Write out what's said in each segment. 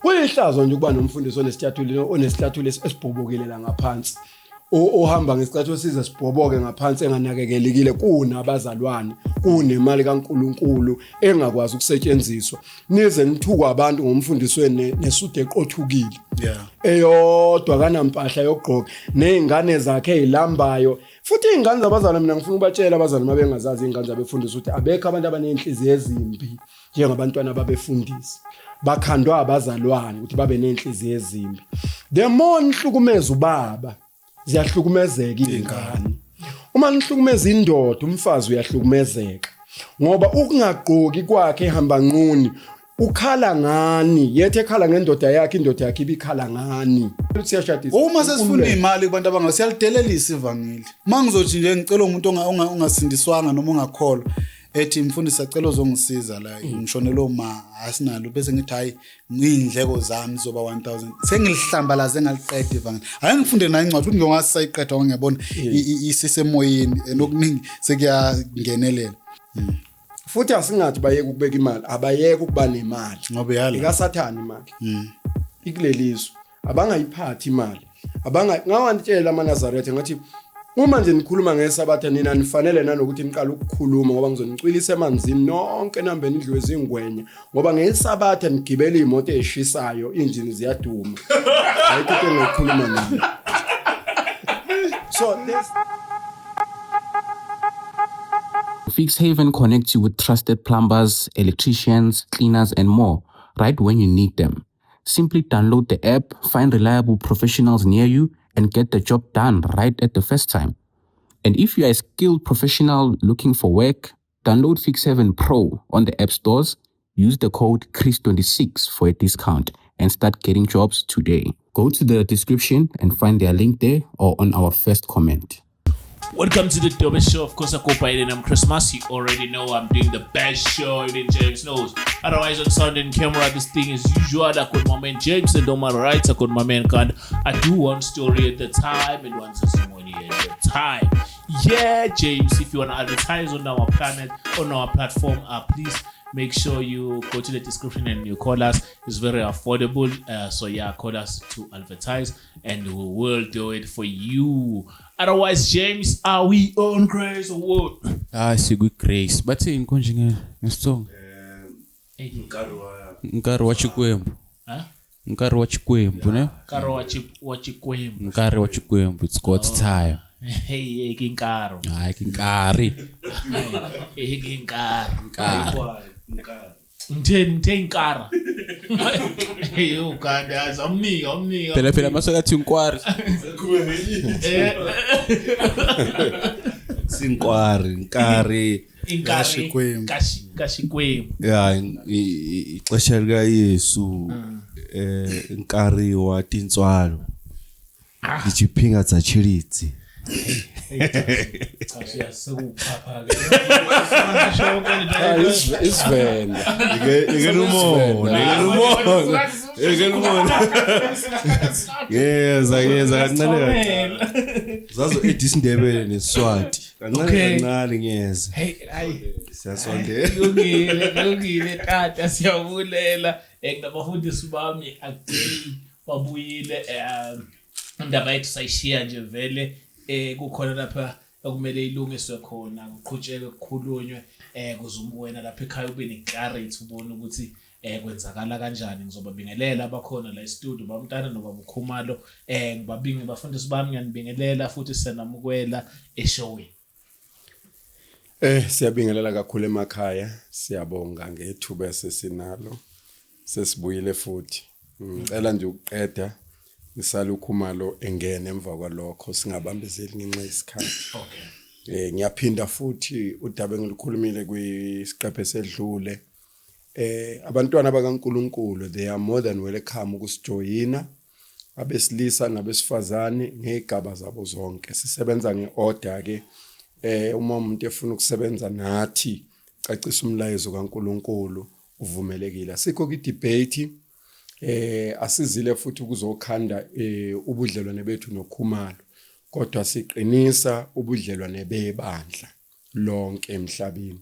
Kuyihlazo nje ukuba nomfundisi onesicathulo onesicathulo esibhobokile la ngaphansi. Ohamba ngesicathulo size sibhoboke ngaphansi enganakekelikile kunabazalwane, kunemali kaNkuluNkulu engakwazi ukusetshenziswa. Nize nithukwa abantu ngomfundisi wenu nesudu eqothukile. Eyodwa kanampahla yokugqoka nezingane zakhe ezilambayo. Futhi izingane zabazalwane mina ngifuna ukubatshela abazalwane mabengazazi izingane zabefundisi ukuthi abekho abantu abanenhliziyo ezimbi. Njengabantwana babefundisi bakhandwa abazalwane ukuthi babe nenhliziyo ezimbi. The more nihlukumeza ubaba, ziyahlukumezeka izingane. Uma nihlukumeza indoda, umfazi uyahlukumezeka, ngoba ukungagqoki kwakhe ehamba nquni ukhala ngani, yethe ekhala ngendoda yakhe, indoda yakhe ibikhala ngani. Siyashadisa. Uma sesifuna imali kubantu abanga, siyalidelelisa ivangeli. Uma ngizothi nje ngicela umuntu ongasindiswanga noma ongakholwa, ethi mfundisi acela uzongisiza la, ngishonelwe uma asinalo, bese ngithi hayi, ngiyindleko zami zizoba 1000, sengilihlambalaze ngaliqeda ivangeli. Hayi, ngifunde nayo incwadi futhi ngiyongazi sayiqeda ngoba ngiyabona isisemoyeni nokuningi sekuyangenelela. Futhi asingathi bayeke ukubeka imali, abayeke ukuba nemali. Ngoba yala. Ikasathane imali. Ikulelizwe. Abangayiphathi imali. Abanga ngawantshela amaNazaretha ngathi uma nje nikhuluma ngesabatha nina nifanele nanokuthi niqale ukukhuluma, ngoba ngizonicwilisa emanzini nonke nihambe nidliwe zingwenya, ngoba ngesabatha nigibela imoto ezishisayo, injini ziyaduma. Ayikho into engayikhuluma nina. So this Fixhaven connects you with trusted plumbers, electricians, cleaners, and more right when you need them. Simply download the app, find reliable professionals near you, and get the job done right at the first time. And if you are a skilled professional looking for work, download Fixhaven Pro on the app stores, use the code CHRIS26 for a discount, and start getting jobs today. Go to the description and find their link there or on our first comment. Welcome to the Dopest Show. Of course, I go by the name Christmas. You already know I'm doing the best show in James knows. Otherwise, on sound and camera, this thing is usual. I got my man James, and on my right, I got my man Kand. I do one story at the time and one testimony at the time. Yeah, James, if you want to advertise on our planet, on our platform, please make sure you go to the description and you call us. It's very affordable. Call us to advertise and we will do it for you. Otherwise, James, are we on grace or what? Sikwi grace. Bathini konje ngesitsonga? Nkarhi wa Xikwembu. Huh? Nkarhi wa Xikwembu, ne? Nkarhi wa Xikwembu. Nkarhi wa Xikwembu, it's God's time. Hey, hey, ki nkarhi. Hayi, ki nkarhi. Hey, ki nkarhi. Nkarhi. Ngithe nkarhi. Hey, yo, kanti yazi, awumniki, awumniki, Phela, phela, awumniki. mase kathi nkwari. Sinkwari, nkarhi. Inkarhi, Xikwembu. ka Xikwembu. Ya, ixesha lika Yesu, nkarhi wa tintswalo. Ditshiphinga tsa tshilidzi. Cha, sekuphapha-ke. Isivenda. Ike lumona, ike lumona. Ike lumona. Yeza, yeza, kancane kancane. Zazo ethi isiNdebele neSiswati. Kancane kancane ngiyeza. Hey, hayi. Siyasondela. Kulungile, kulungile tata, siyabulela. Nabafundisi bami again babuyile, indaba yethu sayishiya nje vele, kukhona lapha okumele ilungiswe khona, kuqhutshekwe kukhulunywe, kuze wena lapha ekhaya ube ne-clarity, ubone ukuthi kwenzakala kanjani. Ngizobabingelela abakhona la e-studio, bamntana nobaba uKhumalo, ngibabinge bafundisi bami, ngiyanibingelela futhi siyanamukela eshowini. Siyabingelela kakhulu emakhaya, siyabonga ngethuba esesinalo, sesibuyile futhi. Ngicela nje ukuqeda ngisale uKhumalo engene emva kwalokho, singabambezeli ngenxa yesikhathi. Ngiyaphinda futhi udaba engilikhulumile kwisiqephu esedlule. Abantwana bakaNkulunkulu, they are more than welcome ukusijoyina, abesilisa nabesifazane ngezigaba zabo zonke. Sisebenza ngeorder ke. Uma umuntu efuna ukusebenza nathi, cacisa umlayezo kaNkulunkulu, uvumelekile. Asikho ki debate, asizile futhi ukuzokhanda ubudlelwane bethu noKhumalo, kodwa siqinisa ubudlelwane bebandla lonke emhlabeni.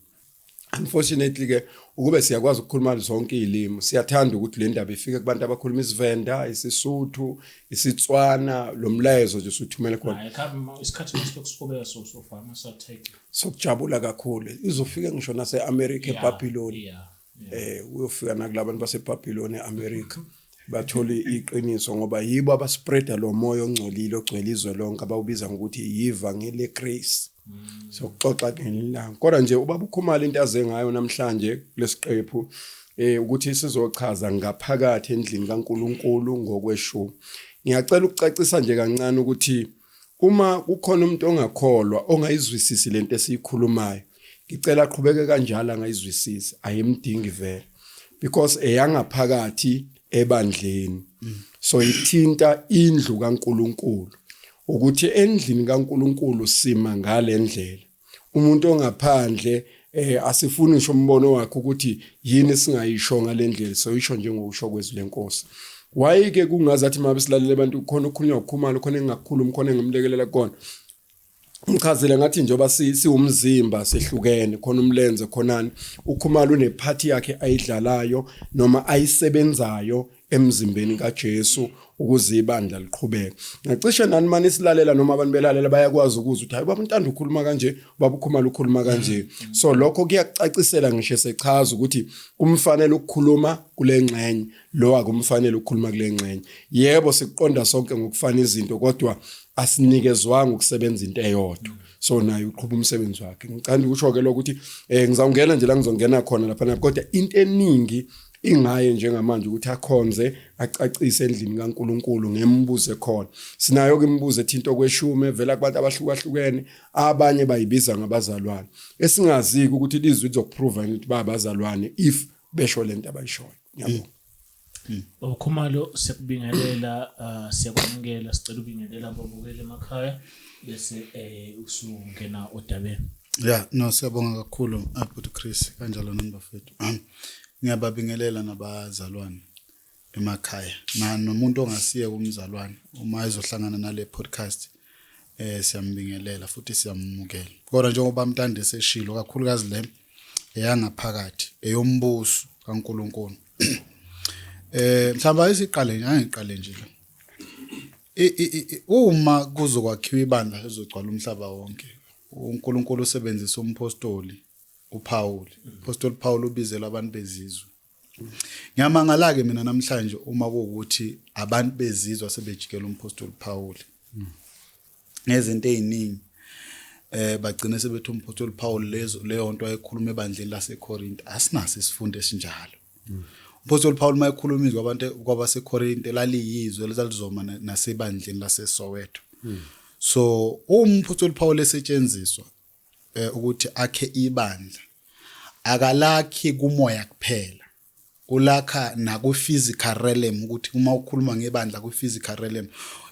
Unfortunately ke, ukube siyakwazi ukukhuluma zonke izilimi, siyathanda ukuthi le ndaba ifike kubantu abakhuluma isiVenda, isiSuthu, isiTswana, lo mlayezo nje usuthumele khona. Hayi, khabe isikhathi masiqhubeka, so far masatake. Sokujabula kakhulu, izofika ngisho nase-America, eBabylon. Uyofika nakulabantu baseBabylon eAmerica, bathole iqiniso, ngoba yibo abaspreada lo moya ongcolile ogcwele izwe lonke, abawubiza ngokuthi yivangeli legrace. Sokuxoxa ngelanga, kodwa nje ubaba uKhumalo, into aze ngayo namhlanje kulesiqephu ukuthi sizochaza ngaphakathi endlini kaNkuluNkulu ngokweshumi. Ngiyacela ukucacisa nje kancane ukuthi uma kukhona umuntu ongakholwa ongayizwisisi lento esiyikhulumayo, ngicela aqhubeke kanjalo angayizwisisi, ayimdingi vele, because eyangaphakathi ebandleni. So ithinta indlu kaNkuluNkulu, ukuthi endlini kaNkuluNkulu sima ngalendlela. Umuntu ongaphandle, asifuni ngisho umbono wakhe ukuthi yini singayisho ngalendlela, soyisho njengokusho kwezwi lenkosi. Why ke kungazathi mabe silalele abantu, khona ukukhulunywa ukukhumalo, khona engingakukhulumi, khona engimlekelela kona. Ngichazile ngathi njengoba siwumzimba sehlukene, khona umlenze, khonani, uKhumalo unepart yakhe ayidlalayo noma ayisebenzayo emzimbeni kaJesu ukuze ibandla liqhubeke. Ngacishe nani manje silalela, noma abantu belalela, bayakwazi ukuzwa ukuthi hayi, baba uNtando ukhuluma kanje, baba uKhumalo ukhuluma kanje. So lokho kuyakucacisela ngisho sechaza ukuthi kumfanele ukukhuluma kule ngxenye, lo akumfanele ukukhuluma kule ngxenye. Yebo, sikuqonda sonke ngokufana izinto, kodwa asinikezwanga ukusebenza into eyodwa. So naye uqhuba umsebenzi wakhe. Ngicanda ukusho ke lokuthi ngizawungena nje la ngizongena khona lapha, kodwa into eningi ingaye njengamanje ukuthi akhonze, acacise endlini kaNkuluNkulu ngemibuzo ekhona. Sinayo ke imibuzo ethinta okweshumi evela kubantu abahlukahlukene, abanye bayibiza ngabazalwane, esingaziki ukuthi lizwi lizokuprova ukuthi babazalwane if besho lento abayishoyo. Ngiyabonga. Ukhumalo, siyakubingelela, siyakwamukela, sicela ubingelela ababukeli emakhaya bese usungena odabeni. Ya, no, siyabonga kakhulu, bhuti Chris, kanjalo nani bafethu. Ngiyababingelela nabazalwane emakhaya. Na nomuntu ongasiye umzalwane uma ezohlangana nale podcast, siyambingelela futhi siyamukela. Kodwa njengoba Mntande seshilo, kakhulukazi le eyangaphakathi eyombuso kaNkuluNkulu. Mhlawumbe ayisiqale nje, angiqale nje la. Uma kuzokwakhiwa ibandla lizogcwala umhlaba wonke, uNkulunkulu usebenzisa umpostoli uPaul. Umpostoli Paul ubizela abantu bezizwe. Ngiyamangala ke mina namhlanje uma kuwukuthi abantu bezizwe sebejikela umpostoli Paul ngezinto eziningi, bagcine sebethi umpostoli Paul lezo leyo nto ayikhuluma ebandleni laseKorinte, asinaso isifundo esinjalo. Umpostoli Paul mayekhuluma izwi kwabantu kwabaseKorinte, laliyizwe lalizoma nasebandleni laseSoweto. So umpostoli Paul esetshenziswa ukuthi akhe ibandla, akalakhi kumoya kuphela, ulakha naku physical realm, ukuthi uma ukhuluma ngebandla ku physical realm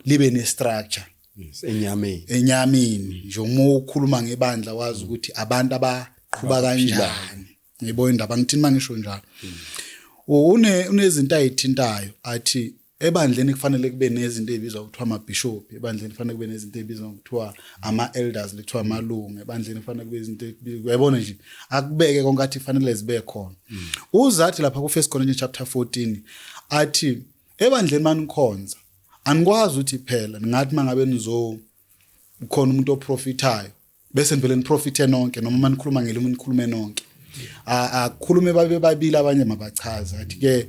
libe ne structure. Yes, enyameni. Enyameni nje, uma ukhuluma ngebandla wazi ukuthi abantu abaqhuba kanjani. Ngiyibona indaba ngithini mangisho njalo. Une unezinto ayithintayo, athi ebandleni kufanele kube nezinto ezibizwa kuthiwa amabishop, ebandleni kufanele kube nezinto ezibizwa kuthiwa ama-elders, kuthiwa amalungu ebandleni, kufanele kube izinto, uyabona nje, akubeke konke, athi kufanele zibe khona. Uzathi lapha ku First Corinthians chapter 14, athi ebandleni manikhonza anikwazi ukuthi phela ningathi mangabe nizo khona umuntu oprofithayo bese nivele niprofithe nonke, noma manikhuluma ngelimi nikhulume nonke. Akukhulume babe babili, abanye mabachaze. Athi ke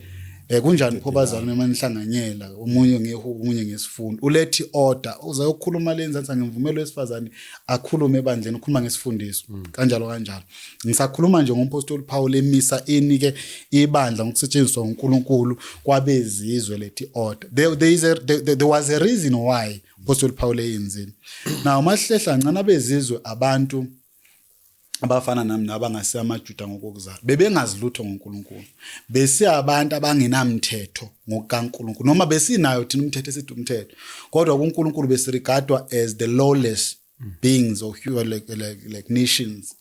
kunjani pho bazalwane manihlanganyela, omunye ngehubo, omunye ngesifundo? Ulethi order, uzayokhuluma lenzansi, angimvumeli wesifazane akhulume ebandleni, ukhuluma ngesifundiso, kanjalo kanjalo. Ngisakhuluma nje ngompostoli Paul emisa inike ibandla ngokusetshenziswa uNkulunkulu kwabezizwe, lethi order. There is a there was a reason why umpostoli Paul eyenzile. Now mahlehla ncane, abezizwe, abantu abafana nami nabangase amaJuda ngokuzalwa, bebengazi lutho ngoNkulunkulu, bese abantu abangenamthetho ngokukaNkulunkulu, noma besinayo thina umthetho esithi umthetho, kodwa kuNkulunkulu besiregarda as the lawless. beings or human like nations.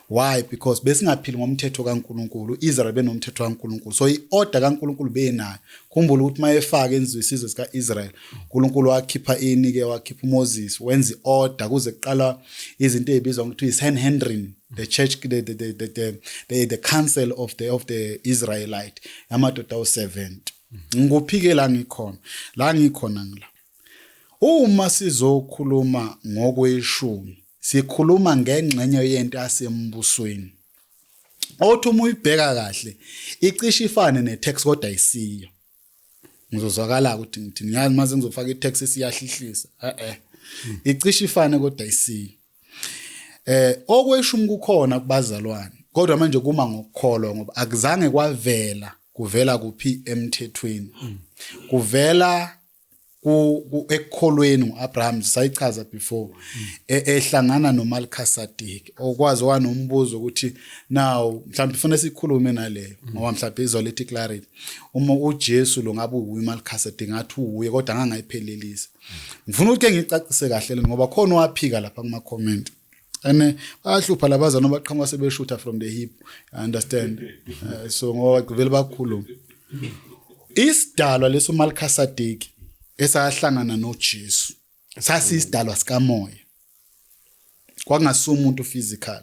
Why? Because besingaphili ngomthetho kaNkuluNkulu. Israel benomthetho kaNkuluNkulu, so iorder kaNkuluNkulu benayo. Khumbula ukuthi mayefaka enzwe isizwe sikaIsrael, uNkulunkulu wakhipha ini ke? Wakhipha uMoses, wenza iorder kuze kuqala izinto ezibizwa ngokuthi iSanhedrin, the church, the council of the Israelite, amadoda awu70. Ngikuphike la ngikhona, la ngikhona ngila. Uma sizokhuluma ngokweshumi, sikhuluma ngengxenye yento yasembusweni othi uma uyibheka kahle icishe ifane ne-tax, kodwa ayisiyo. Ngizozwakala ukuthi ngithi ngiyazi mase ngizofaka i-tax siyahlihlisa. Eh, icishe ifane kodwa ayisiyo. Okweshumi kukhona kubazalwane, kodwa manje kuma ngokukholwa, ngoba akuzange kwavela kuvela kuphi emthethweni, kuvela ekukholweni uAbraham. Sayichaza before ehlangana noMelchizedek, okwazi wanombuzo ukuthi now mhlawumbe ufuna sikhulume naleyo, ngoba mhlawumbe izoletha clarity. Uma uJesu lo ngabe uyiMelchizedek, ngathi uye, kodwa angangayiphelelisa. Ngifuna ukuthi ke ngicacise kahle le, ngoba khona waphika lapha kuma comment and bayahlupha labazana baqhamuka sebeshutha from the hip, you understand? So ngoba vele bakhuluma isidalwa leso Melchizedek esahlangana noJesu sasisidalwa sikamoya, kwakungasumuntu umuntu physical.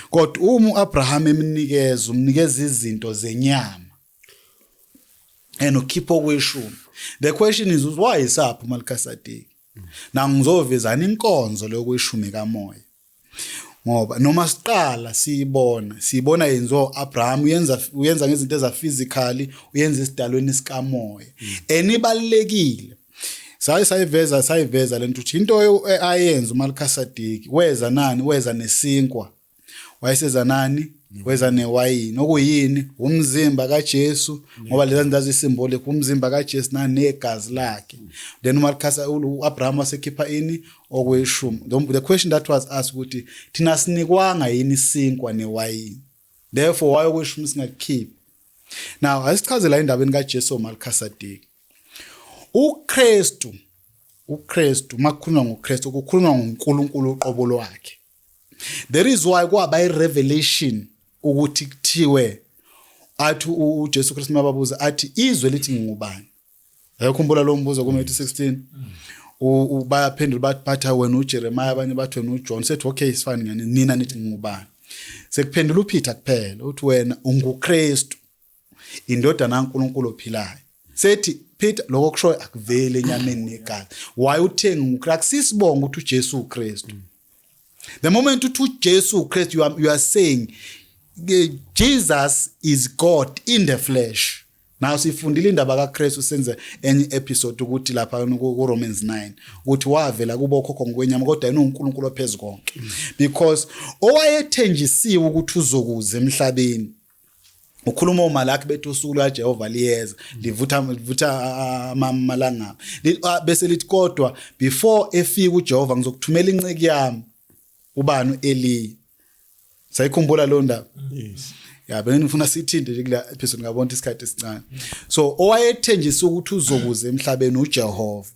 Kodwa uma uAbraham emnikeza, umnikeza izinto zenyama and ukhipha okweshumi. The question is, why isaphi uMelchizedek? Na ngizovezana inkonzo lokweshumi kamoya, ngoba noma siqala siyibona yenziwa uAbraham, uyenza ngezinto eza physically, uyenza isidalweni sikamoya, enibalekile. Sayiveza lento ukuthi into ayenza uMelchizedek, weza nani? Weza nesinkwa, wayeseza nani? Weza newayini, okuyini? Umzimba kaJesu, ngoba lezi zinto zisymbolic, umzimba kaJesu nani? Negazi lakhe. Then uMelchizedek, uAbraham wasekhipha ini? Okweshumi. The question that was asked ukuthi thina sinikwanga yini isinkwa newayini? Therefore why okweshumi singakukhiphi? Now asichazela indabeni kaJesu uMelchizedek. uKristu, makukhulunywa ngoKristu kukhulunywa ngoNkulunkulu uqobo lwakhe. There is why kwaba irevelation ukuthi kuthiwe athi uJesu Kristu mababuza athi, "Izwe lithi ngingubani?" Ayakhumbula lo mbuzo ku Matthew 16. Bayaphendula bathi wena uJeremiah, abanye bathi wena uJohn. Sethi okay, isifani ngani, nina nithi ngingubani? Sekuphendula uPeter kuphela, uthi wena unguKristu, indodana kaNkuluNkulu ophilayo. Sethi Peter, lokho kushoyo akuveli enyameni negazi. Why uthengi nguKristu? Akusisibonga ukuthi uJesu uKristu. The moment uthi uJesu uKristu, you are saying Jesus is God in the flesh. Now sifundile indaba kaKristu, senze enye episode ukuthi lapha ku Romans 9 ukuthi wavela kubo khokho ngokwenyama, kodwa yena uNkulunkulu ophezulu konke, because owayethenjisiwe ukuthi uzokuza emhlabeni ukhuluma uMalaki bethi usuku lwaJehova liyeza, livutha livutha amalangabi. Bese lithi kodwa before efika uJehova ngizokuthumela inceki yami, ubani? uEliya. Sayikhumbula leyo ndaba? Yes. Ya, bengifuna sithinte nje kula episode, ngabona isikhathi esincane. So owayethenjisa ukuthi uzokuza emhlabeni uJehova.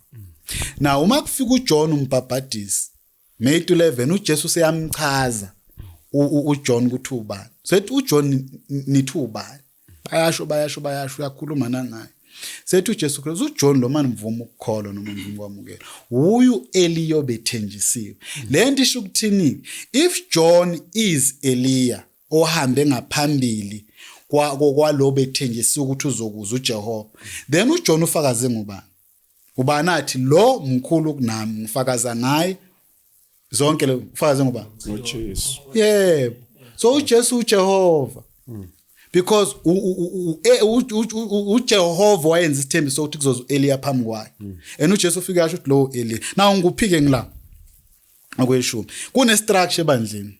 Now uma kufika uJohn umbhabhadisi, Matthew 11, uJesu seyamchaza uJohn ukuthi ubani. Sethi uJohn, nithi ubani? Bayasho, bayasho, bayasho, uyakhuluma nangaye. Sethi uJesu Kristu, uJohn lo mani mvuma ukukholwa noma mvuma kwamukela, uyu Eliya bethenjisiwe. Lento isho ukuthini? If John is Eliya ohambe ngaphambili kwalo bethenjisiwe ukuthi uzokuza uJehova, then uJohn ufakaze ngubani? Ubani athi lo mkhulu kunami, ngifakaza ngaye zonke le? Ufakaze ngubani? NgoJesu. Yebo, so uJesu uJehova, because uJehova wayenza isithembiso sokuthi kuzoza uEliya phambi kwakhe, and uJesu ufike yasho ukuthi lo Eliya. Now ngikuphike ngila okweshumi, kune structure ebandleni,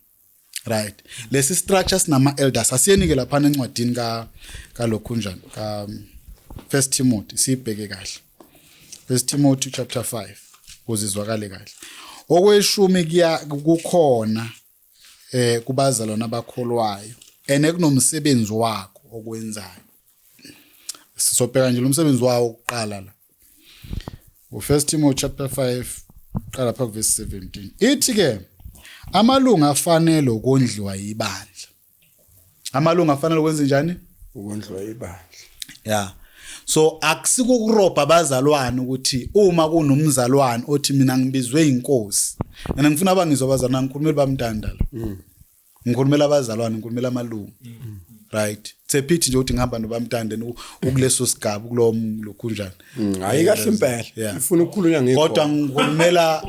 right? Lesi structure sinama elders. Asiyenike lapha encwadini ka kalokhu njani ka First Timothy, sibheke kahle First Timothy chapter 5 ukuze izwakale kahle. Okweshumi kuya kukhona kubazalwana abakholwayo, ene kunomsebenzi wakho okwenzayo. Sizobheka nje lo msebenzi wawo oqala la. U First Timothy chapter 5. Qala lapha verse 17. Ithi ke amalunga afanele ukondliwa ibandla. Amalunga afanele ukwenza njani? Ukondliwa ibandla. Yeah. So akusiko ukurobha abazalwane ukuthi uma kunomzalwane othi mina ngibizwe inkosi. Mina ngifuna abangizwa abazalwane, ngikhulumela bamntanda la. Ngikhulumela abazalwane, ngikhulumela amalungu. Right. It's a pity nje ukuthi ngihamba nobamntande ukuleso sigaba kulowo lokhunjani. Hayi kahle impela. Yeah. Ifuna ukukhulunywa ngekho. Kodwa ngikhulumela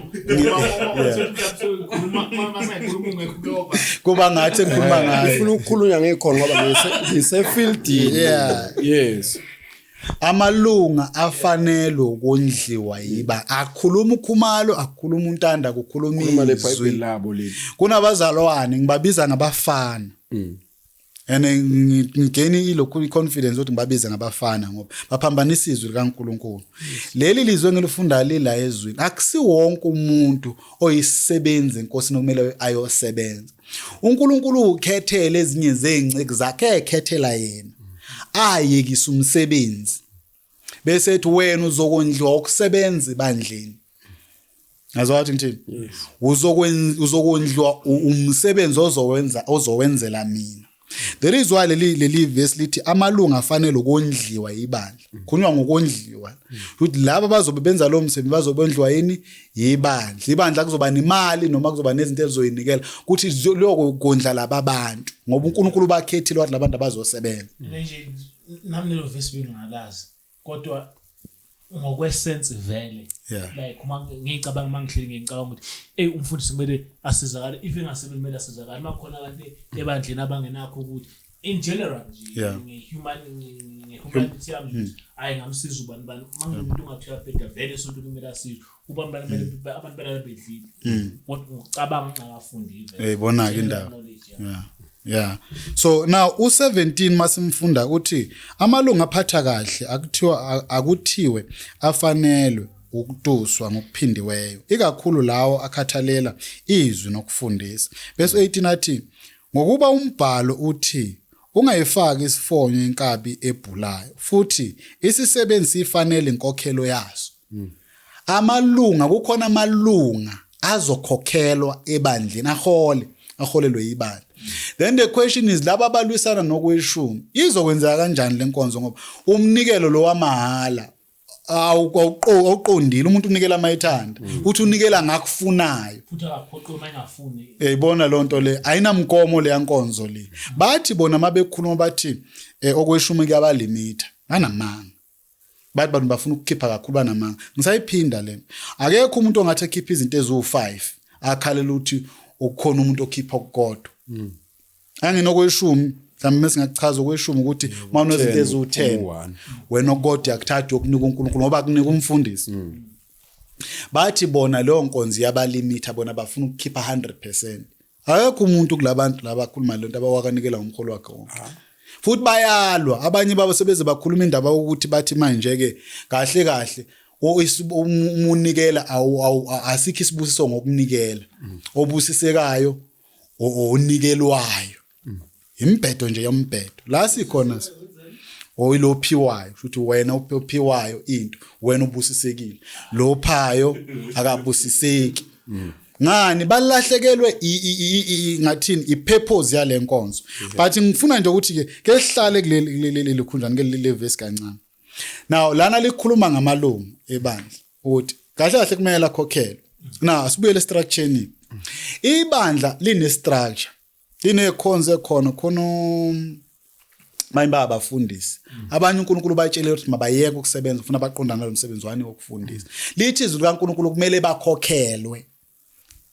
kuba ngathi ngikhuluma ngayo. Ifuna ukukhulunywa ngekhona ngoba ngise fieldini. Yeah. Yes. Amalunga afanele ukondliwa yiba akhuluma uKhumalo, akhuluma uNtanda, kukhuluma Khuluma le Bible izwi. labo leli. Kunabazalwane ngibabiza ngabafana. And ngigeni ilokhu i-confidence ukuthi ngibabize ngabafana ngoba baphambanisa izwi likaNkuluNkulu. Leli lizwe engilifunda lila ezwini. Akusiwonke umuntu oyisisebenzi enkosini okumele ayosebenza. uNkulunkulu ukhethele ezinye zezinceki zakhe, ekhethela yena. Ayekisa umsebenzi. Bese ethi wena uzokondliwa ukusebenza ebandleni. Ngazo wathi ngithini? Uzokwenza, uzokondliwa umsebenzi ozowenza, ozowenzela mina. There is why leli verse lithi amalunga afanele ukondliwa ibandla. Khulunywa ngokondliwa. Ukuthi laba bazobe benza lo msebenzi bazobondliwa yini? Ibandla. Ibandla kuzoba nemali noma kuzoba nezinto ezizoyinikela ukuthi lokho kondla laba bantu ngoba uNkulunkulu bakhethile wathi labantu abazosebenza. Nje nami lelo verse bengingalazi kodwa ngokwesense vele, like uma ngicabanga, uma ngihleli ngicabanga ukuthi hey, umfundisi kumele asizakale, if engasebenzi kumele asizakale, uma khona abantu ebandleni abangenakho ukuthi in general nje, nge-human, nge-humanity yami nje, hayi, ngamsiza ubani bani, uma ngimuntu ungathi uyabheda vele esontweni kumele asizwe ubani bani, kumele abantu balale bedlile, kodwa ngokucabanga ngingakafundile. Uyayibona-ke General indaba. knowledge, yeah. Yeah. So now u17 masimfunda uthi amalunga aphatha kahle akuthiwa akuthiwe afanelwe ukutuswa ngokuphindiweyo, ikakhulu lawo akhathalela izwi nokufundisa. Bese 18 athi ngokuba umbhalo uthi ungayifaki isifonyo inkabi ebhulayo, futhi isisebenzi sifanele inkokhelo yaso. Amalunga, kukhona amalunga azokhokhelwa ebandleni, ahole, aholelwe ibandla. Then the question is, laba abalwisana nokweshumi, izokwenzeka kanjani lenkonzo? Ngoba umnikelo lo wamahala awuqondile, umuntu unikela mayithanda, uthi unikela ngakufunayo. Futhi akaphoqi uma engafuni. Uyayibona lonto le, ayinamkomo le yankonzo le. Bathi bona mabekhuluma bathi okweshumi kuyabalimitha, banamanga. Bathi bantu bafuna ukukhipha kakhulu, banamanga. Ngisayiphinda le, akekho umuntu ongathi ekhipha izinto eziwu5 akhalela ukuthi ukukhona umuntu okhipha okukodwa. Anginokweshumi mhlawumbe mesingakuchaza okweshumi ukuthi uma unezinto eziwu10, u-one. Wena okodwa yakuthatha yokunika uNkulunkulu ngoba kunika umfundisi. Bathi bona leyo nkonzo iyabalimitha, bona bafuna ukukhipha 100%. Akekho umuntu kulabantu laba akhuluma lento abawakanikela ngomholo wakhe wonke. Futhi bayalwa abanye babo, sebeze bakhuluma indaba ukuthi bathi manje ke kahle kahle umunikela asikho isibusiso ngokunikela, obusisekayo onikelwayo. Imbhedo nje yombhedo la sikhona oyilophiwayo, futhi wena ophiwayo into, wena ubusisekile, lophayo akabusiseki. Ngani balahlekelwe ngathini ipurpose yale nkonzo? But ngifuna nje ukuthi ke ke sihlale kuleli likhunjani ke le verse kancane. Now lana likhuluma ngamalungu ebandla ukuthi kahle kahle kumele akhokhelwe. Now asibuyele structure. Ibandla line structure, linekhonzo ekhona khona, manje bayabafundisi abanye uNkulunkulu bayitshele ukuthi mabayeke ukusebenza, ufuna baqondana nalo msebenzi wani wokufundisa. Lithi izwi likaNkulunkulu kumele bakhokhelwe,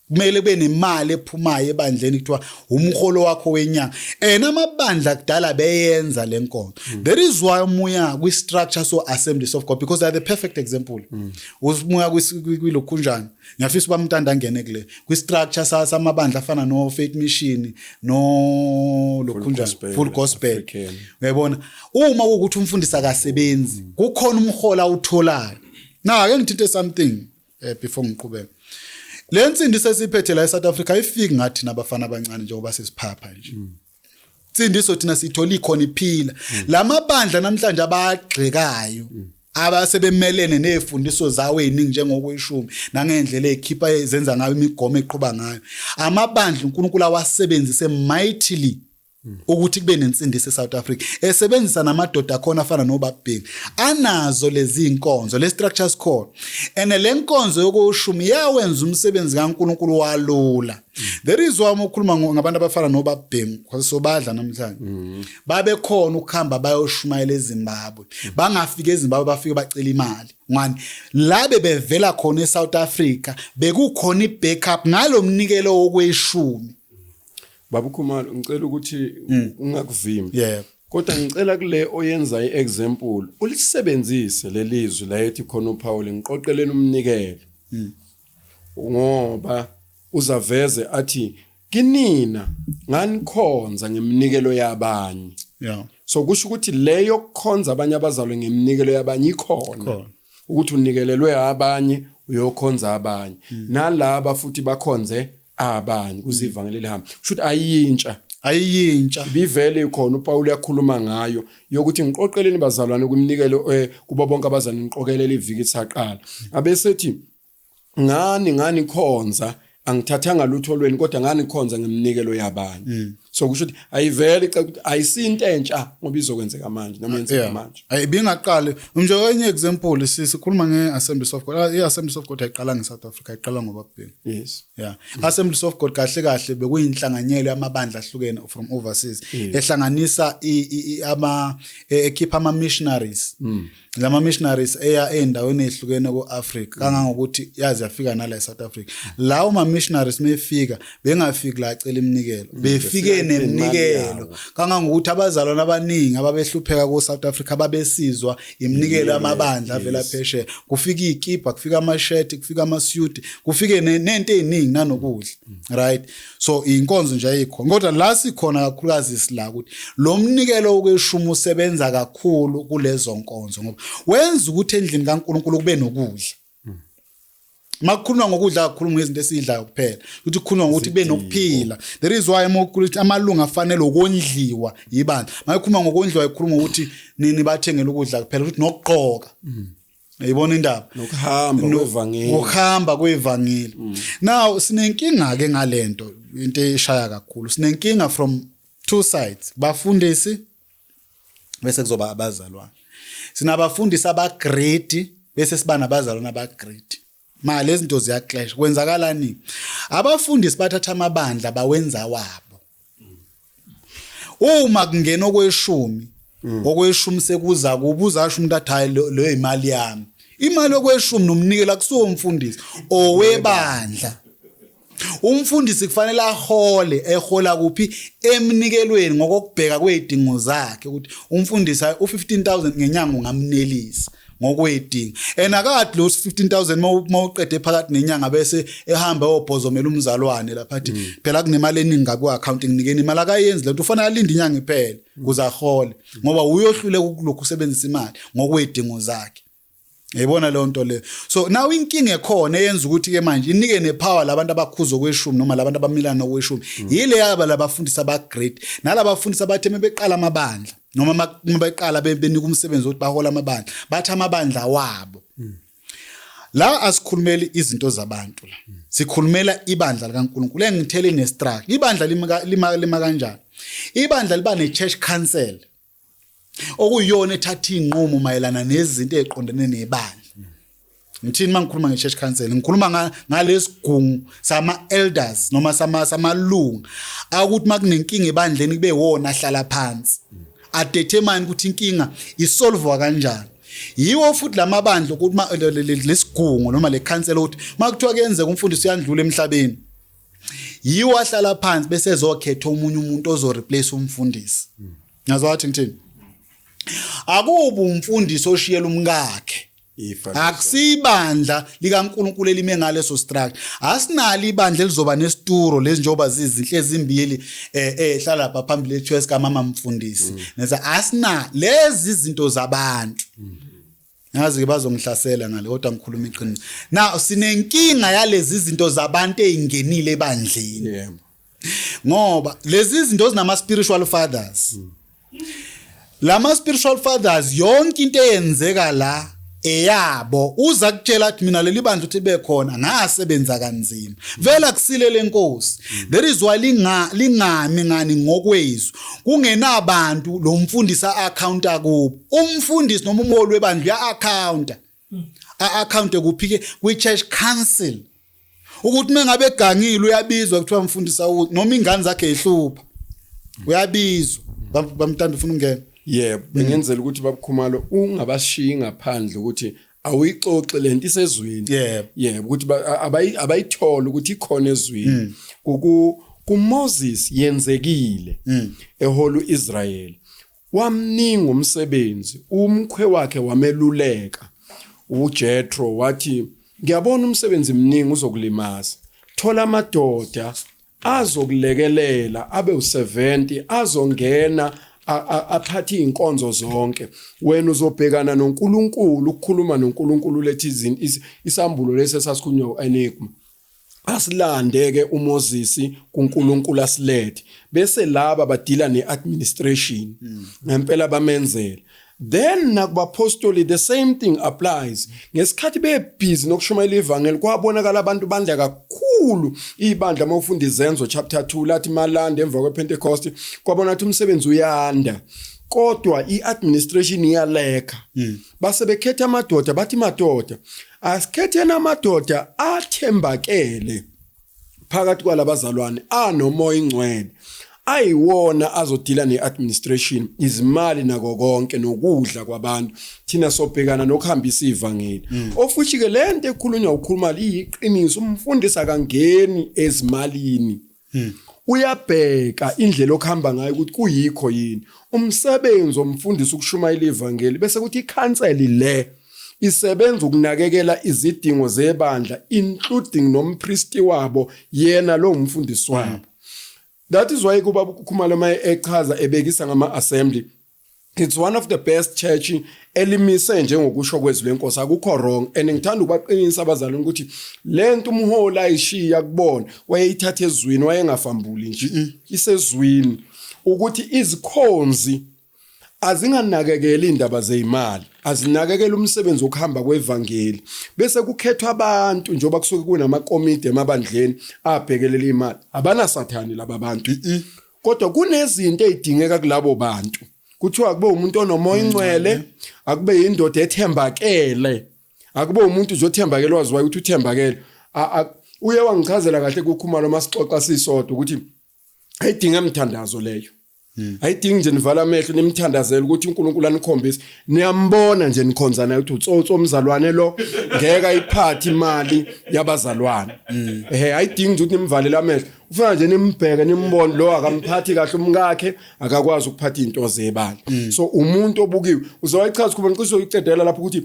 kumele kube nemali ephumayo ebandleni kuthiwa umholo wakho wenyanga. And amabandla kudala beyenza lenkonzo. There is why umuya kwi structure so Assemblies of God, because they are the perfect example. Umuya kwilokhunjani, ngiyafisa uba umntanda angene kule kwi structure samabandla afana no Faith Mission no lokhunjani, Gospel, Full Gospel. African. Uyayibona, uma kuwukuthi umfundisi akasebenzi, kukhona umholo awutholayo. Na ake ngithinte something before ngiqhubeke. Le nsindiso esiphethe la eSouth Africa ayifiki ngathi nabafana abancane njengoba sesiphapha nje. Insindiso thina sithola ikhona iphila. Lamabandla namhlanje abagxekayo. Abasebemelene nezifundiso zawo eziningi njengokweshumi nangendlela ekhipha ezenza ngayo imigomo eqhuba ngayo. Amabandla uNkulunkulu awasebenzise mightily ukuthi kube nensindiso eSouth Africa, esebenzisa namadoda akhona afana noBabheki, anazo lezi inkonzo, le structures khona. And le nkonzo yokushumi yawenza umsebenzi kaNkulunkulu walula. There is why uma ukhuluma ngabantu abafana noBabheki, sobadla namhlanje, babekhona ukuhamba bayoshumayela eZimbabwe, bangafika eZimbabwe bafike bacela imali. Ngani la bevela khona eSouth Africa bekukhona ibackup ngalomnikelo wokweshumi. Baba Khumalo, ngicela ukuthi ungakuvimbi. Yebo. Kodwa ngicela kule oyenza iexample ulisebenzise lelizwi la ethi khona uPaul, ngiqoqeleni umnikelo. Ngoba uzaveze athi kinina nganikhonza ngeminikelo yabanye. So kusho ukuthi leyo kukhonza abanye abazalwe ngeminikelo yabanye ikhona. Ukuthi unikelelwe abanye uyokhonza abanye. Nalaba futhi bakhonze abanye kuze ivangeli lihambe. Kusho ukuthi ayintsha. Ayintsha. Ibivele ikhona, uPaul uyakhuluma ngayo yokuthi ngiqoqeleni bazalwane kwiminikelo kubo bonke abazalwane, ngiqokelele iviki saqala. Abesethi ngani khonza angithathanga lutho lweni kodwa ngani khonza ngeminikelo yabanye. So kusho ukuthi ayivele ica ukuthi ayisinto entsha ngoba izokwenzeka manje noma yenzeka manje. Ayibingaqali nje. Enye example, sikhuluma ngeAssemblies of God. IAssemblies of God ayiqala ngeSouth Africa, ayiqala ngoBabheki. Yeah. Assemblies of God kahle kahle bekuyinhlanganyelo yamabandla ahlukene from overseas, ehlanganisa ama ekhipha ama missionaries. Lama missionaries eya endaweni ezihlukene kuAfrica, kangangokuthi yazi yafika nala eSouth Africa. Lawo ma missionaries mefika bengafiki la acela iminikelo, befike neminikelo, kangangokuthi abazalwane abaningi ababehlupheka ku South Africa babesizwa iminikelo yamabandla avela phesheya. Kufika izikipa, kufika ama shirt, kufika ama suit, kufike nento eziningi nanokudla, right? So inkonzo nje ayikho, kodwa la sikhona kakhulukazi sila ukuthi lo mnikelo wokweshumi usebenza kakhulu kulezo nkonzo, ngoba wenza ukuthi endlini kaNkulunkulu kube nokudla. Makukhulunywa ngokudla, kakhulu ngezinto esidlayo kuphela, ukuthi kukhulunywa ngokuthi kube nokuphila. There is why ukuthi amalunga afanele ukondliwa yibandla. Makukhulunywa ngokondliwa, ikhuluma ngokuthi nini bathengele ukudla kuphela, ukuthi nokugqoka. Uyibona indaba? Nokuhamba kwevangeli. Ngokuhamba kwevangeli. Now sinenkinga ke ngalento, into eshaya kakhulu. Sinenkinga from two sides. Bafundisi bese kuzoba abazalwane. Sinabafundisi abagreedy bese siba nabazalwane abagreedy. Ma lezi zinto ziyaclash. Kwenzakalani? Abafundisi bathatha amabandla bawenza wabo. Uma kungena okweshumi, okweshumi sekuza kuba uzasho umuntu athi hayi, leyo imali yami. Imali yokweshumi nomnikelo akusiwo umfundisi, owebandla. Umfundisi kufanele ahole, ehola kuphi? Emnikelweni, ngokokubheka kwezidingo zakhe, ukuthi umfundisi u15000 ngenyanga ungamnelisa ngokwedinga. And akade lo 15000 mawuqede phakathi nenyanga bese ehamba eyobhozomela umzalwane lapha, athi phela kunemali eningi ngaku account, nginikeni imali. Akayenzi lento, ufanele alinde inyanga iphele kuze ahole, ngoba uyohluleka ukulokhu usebenzisa imali ngokwedingo zakhe. Yayibona leyo nto leyo. So now inkinga ekhona eyenza ukuthi ke manje inike nepower labantu abakhuza okweshumi noma labantu abamilana nokweshumi, yile yaba labafundisi abagreat nalabafundisi abathe beqala amabandla noma uma beqala benika umsebenzi wokuthi bahola amabandla, bathi amabandla wabo. La asikhulumeli izinto zabantu, la sikhulumela ibandla likaNkulunkulu engithele nestructure. Ibandla lima kanjani? Ibandla liba ne-church council, okuyiyona ethatha inqumo mayelana nezinto eziqondene nebandla. Ngithini mangikhuluma nge-church council? Ngikhuluma ngalesigungu sama elders noma samalunga akuthi makunenkinga ebandleni kube wona ahlala phansi adetermine ukuthi inkinga isolvwa kanjani. Yiwo futhi lamabandla ukuthi lesigungu noma le council, ukuthi makuthiwa kuyenzeka umfundisi uyandlula emhlabeni, yiwo ahlala phansi bese ezokhetha omunye umuntu ozo replace umfundisi. Ngazwa wathi ngithini? Akubi umfundisi oshiyela umkakhe. Ifa. Akusibandla likaNkulunkulu elime ngaleso structure. Asinalo ibandla elizoba nesituro lezi njengoba zizinhle ezimbili ehlala lapha phambili ethiwa sika mama mfundisi. Nesa asina lezi izinto zabantu. Ngazi ke bazongihlasela ngale, kodwa ngikhuluma iqiniso. Now sinenkinga yalezi izinto zabantu ezingenile ebandleni. Ngoba lezi izinto zinama spiritual fathers. Lama spiritual fathers, yonke into eyenzeka la Eyabo uza kutshela ukuthi mina leli bandla uthi bekhona ngasebenza kanzima vele akusile lenkosi. That is why linga lingami ngani ngokwezwi kungenabantu lo mfundisi a-accounta kubo. Umfundisi noma umholi webandla uya-accounta, a-accounte kuphi ke? Kwi-church council, ukuthi mengabe egangile uyabizwa, kuthiwa mfundisi awu, noma ingane zakhe ehlupha uyabizwa. Bamtanda ufuna ungena. Yebo, bengenzela ukuthi babukhumalo ungabashiyi ngaphandle ukuthi awuyixoxe lento isezwini. Yebo, ukuthi abayithola ukuthi ikhona ezwini. Ku kuMoses yenzekile ehola uIsrael, wamninga umsebenzi, umkhwe wakhe wameluleka uJethro, wathi ngiyabona umsebenzi mningi uzokulimaza, thola amadoda azokulekelela abe u70 azongena aphathe inkonzo zonke, wena uzobhekana noNkulunkulu, ukukhuluma noNkulunkulu, lethi isambulo lesi esasikhulunywa uEnigma. Asilande ke uMoses kuNkulunkulu asilethe, bese laba badila neadministration. Ngempela bamenzela. Then nakubapostoli the same thing applies. Ngesikhathi bebhizi nokushumayela ivangeli kwabonakala abantu bandla kakhulu ibandla. Mawufunda Izenzo chapter 2, lathi malanda emva kwePentecost kwabona ukuthi umsebenzi uyanda kodwa iadministration iyaleka. Base bekhetha amadoda, bathi madoda, asikhetheni amadoda athembakele phakathi kwalabazalwane anomoya ingcwele, ayiwona azodila neadministration, izimali nako konke nokudla kwabantu, thina sobhekana nokuhambisa ivangeli. Ofuthi ke lento ekhulunywa ukhuluma iyiqiniso, umfundisi akangeni ezimalini, uyabheka indlela okuhamba ngayo ukuthi kuyikho yini. Umsebenzi womfundisi ukushumayela ivangeli, bese kuthi ikhanseli le isebenza ukunakekela izidingo zebandla, including nompristi wabo, yena lo mfundisi wabo. That is why kuba uKhumalo maye echaza ebekisa ngama assembly, it's one of the best church elimise njengokusho kwezwi lenkosi, akukho wrong. And ngithanda ukubaqinisa abazalwane ukuthi lento umholi ayishiya kubona wayeyithatha ezwini, wayengafambuli nje, isezwini, ukuthi izikhonzi azinganakekeli indaba zeyimali, azinakekele umsebenzi wokuhamba kwevangeli, bese kukhethwa abantu njengoba kusuke kunamakomidi emabandleni abhekelela imali. Abanasathani laba bantu, kodwa kunezinto ezidingeka kulabo bantu. Kuthiwa kube umuntu onomoya ingcwele, akube indoda ethembakele, akube umuntu nje othembakele, waziwayo ukuthi uthembakele. Uye wangichazela kahle kukhumalo masixoxa sisodwa ukuthi ayidinga imthandazo leyo, ayidingi nje nivala amehlo nimthandazele ukuthi uNkulunkulu anikhombise. Niyambona nje nikhonza naye ukuthi utsotsi omzalwane lo, ngeke ayiphathe imali yabazalwane. Ehe, ayidingi nje ukuthi nimvalele amehlo, ufuna nje nimbheke nimbone, lo akamphathi kahle umkakhe, akakwazi ukuphatha izinto zebandla. So umuntu obukiwe uzowayichaza kuba ngicisho uyicedela lapho ukuthi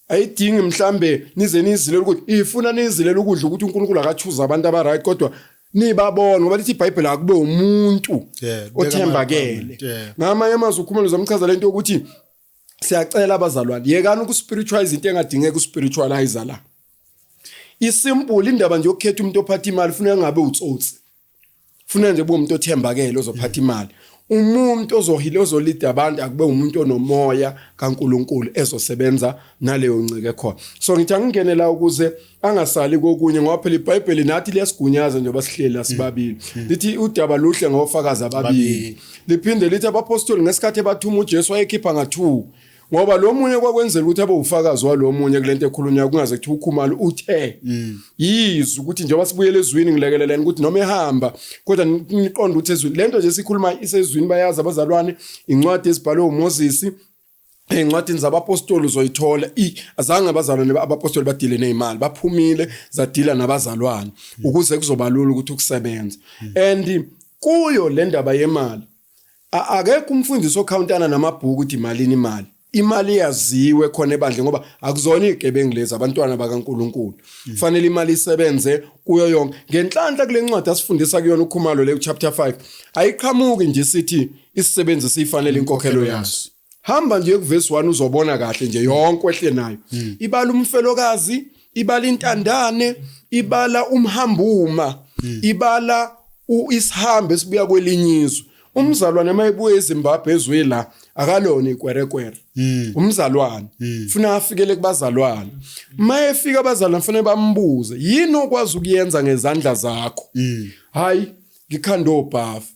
ayidingi mhlambe nize nizilele ukuthi ifuna nizilele ukudla, ukuthi uNkulunkulu akachuza abantu aba right, kodwa nibabona ngoba lithi iBhayibheli akube umuntu Yeah, othembakele. Ngamanye amazwi ukhumalo zamchaza lento yokuthi siyacela abazalwane, yekani ukuspiritualize into engadingeki uspiritualize la. Isimple indaba nje yokukhetha umuntu ophatha imali, funeka ngabe utsotsi, funa nje kube umuntu othembakele ozophatha imali. Umuntu ozohila, ozolida abantu, akube umuntu onomoya kaNkuluNkulu ezosebenza naleyo ncike khona. So ngithi angingene la ukuze angasali kokunye, ngoba phela iBhayibheli nathi liyasigunyaza njengoba sihleli la sibabili, lithi udaba luhle ngofakazi ababili. Liphinde lithi abapostoli ngesikhathi ebathuma uJesu wayekhipha nga2, ngoba lo munye kwakwenzela ukuthi abe ufakazi walo munye kulento ekhulunywa, kungaze kuthiwa ukhumalo uthe. Yizwe ukuthi njengoba sibuyele ezwini, ngilekeleleni ukuthi noma ehamba kodwa niqonde ukuthi ezwini lento nje sikhuluma isezwini. Bayazi abazalwane incwadi ezibhalwe uMoses, ey'ncwadini zabapostoli uzoyithola. Azange abazalwane abapostoli badile ney'mali, baphumile zadila nabazalwane ukuze kuzoba lula ukuthi ukusebenza. And kuyo le ndaba yemali, akekho umfundisi okhawuntana namabhuku ukuthi imalini imali. Imali yaziwe khona ebandleni, ngoba akuzona izigebengu lezi, abantwana bakaNkuluNkulu. Kufanele imali isebenze kuyo yonke. Ngenhlanhla kule ncwadi asifundisa kuyona uKhumalo le chapter 5, ayiqhamuki nje sithi isisebenzi sifanele inkokhelo yaso. Hamba nje kuvesi 1 uzobona kahle nje yonke wehle nayo. Ibala umfelokazi, ibala intandane, ibala umhambuma, ibala isihambe esibuya kwelinye izwe. Umzalwane mayebuye eZimbabwe ezwe la Akalona ikwerekwere. Umzalwane. Funa afikele kubazalwane. Mayefika abazalwane fanele bambuze, yini okwazi ukuyenza ngezandla zakho? Hayi, ngikhanda obhafu.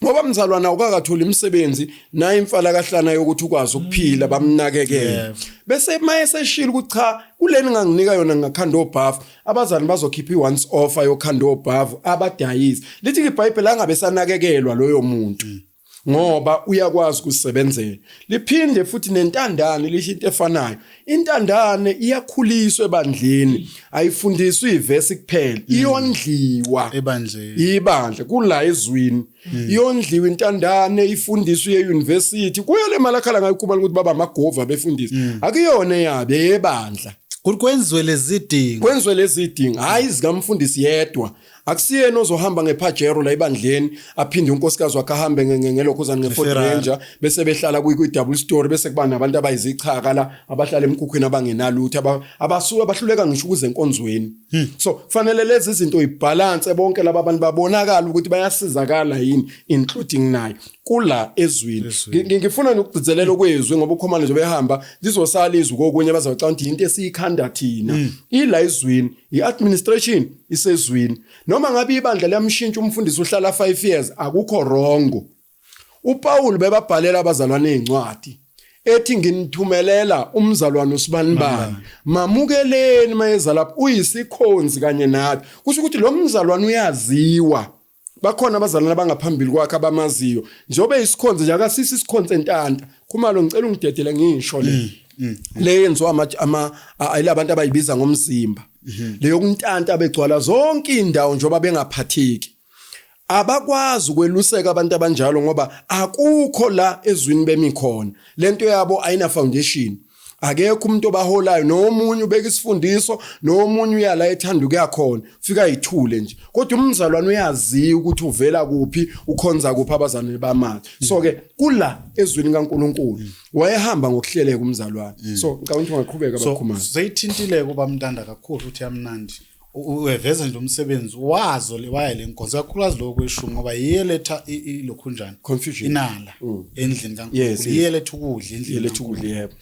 Ngoba mzalwana awukakatholi imisebenzi nayo imfala kahlana yokuthi ukwazi ukuphila bamnakekele. Bese mayeseshila ukuthi cha kuleni nganginika yona ngakhanda obhafu, abazali bazokhipha i-once offer yokhanda obhafu abadayisi. Lithi iBhayibheli angabe sanakekelwa loyo muntu. Ngoba uyakwazi ukusebenzela. Liphinde futhi nentandane lisho into efanayo. Intandane iyakhuliswa ebandleni, ayifundiswa ivesi kuphela, iyondliwa ebandleni. Ibandla kula ezwini. Iyondliwa intandane, ifundiswe e-university. Kuyo le mali akhala ngayo kuba ukuthi baba amagova befundisa. Akuyona eyabe yebandla. Kwenziwe lezidingo. Kwenziwe lezidingo, hayi zikamfundisi yedwa. Akusiyena ozohamba ngePajero la ebandleni, aphinde unkosikazi wakhe ahambe ngelokhuzana ngeFord Ranger, bese behlala kwi double story, bese kuba nabantu abayizichaka la abahlala emkhukhwini abangenalutho, abasuka bahluleka ngisho ukuze enkonzweni. So kufanele lezi zinto ibalance, bonke laba bantu babonakala ukuthi bayasizakala yini, including naye kula ezwini. Ngifuna nokugcizelela okwezwi ngoba ukhomane nje behamba lizosala izwi kokunye bazocabanga ukuthi into esiyikhanda thina ila ezwini. I-administration isezwini. Noma ngabe ibandla liyamshintsha umfundisi uhlala 5 years akukho wrong. uPaul bebabhalela abazalwane incwadi ethi nginithumelela umzalwane usibanibani, mamukeleni mayeza lapho uyisikhonzi kanye nathi. Kusho ukuthi lo mzalwane uyaziwa, bakhona abazalwane abangaphambili kwakhe abamaziyo njengoba isikhonzi nje akasisi isikhonzi entanta. Khumalo ngicela ungidedele ngisho le le yenziwa ama ayilabantu abayibiza ngomzimba leyo kuntanta begcwala zonke indawo njengoba bengaphatheki. Abakwazi ukweluseka abantu abanjalo ngoba akukho la ezwini bemi khona. Lento yabo ayina foundation. Akekho umuntu obaholayo, nomunye ubeka isifundiso, nomunye uyala ethanda ukuya khona, fika ayithule nje. Kodwa umzalwane uyaziwa ukuthi uvela kuphi, ukhonza kuphi, abazalwane bamazi. So ke kula ezwini kaNkuluNkulu wayehamba ngokuhleleka umzalwane. So ngicabanga ukuthi ungaqhubeka bakhumana. So seyithintile kuba mntanda kakhulu ukuthi yamnandi. Uyeveza nje umsebenzi wazo le waya le nkonzo kakhulukazi lokho kweshumi ngoba yiyeletha ilokhunjani confusion inala endlini kaNkulunkulu, iyeletha ukudla endlini, iyeletha ukudla. Yebo,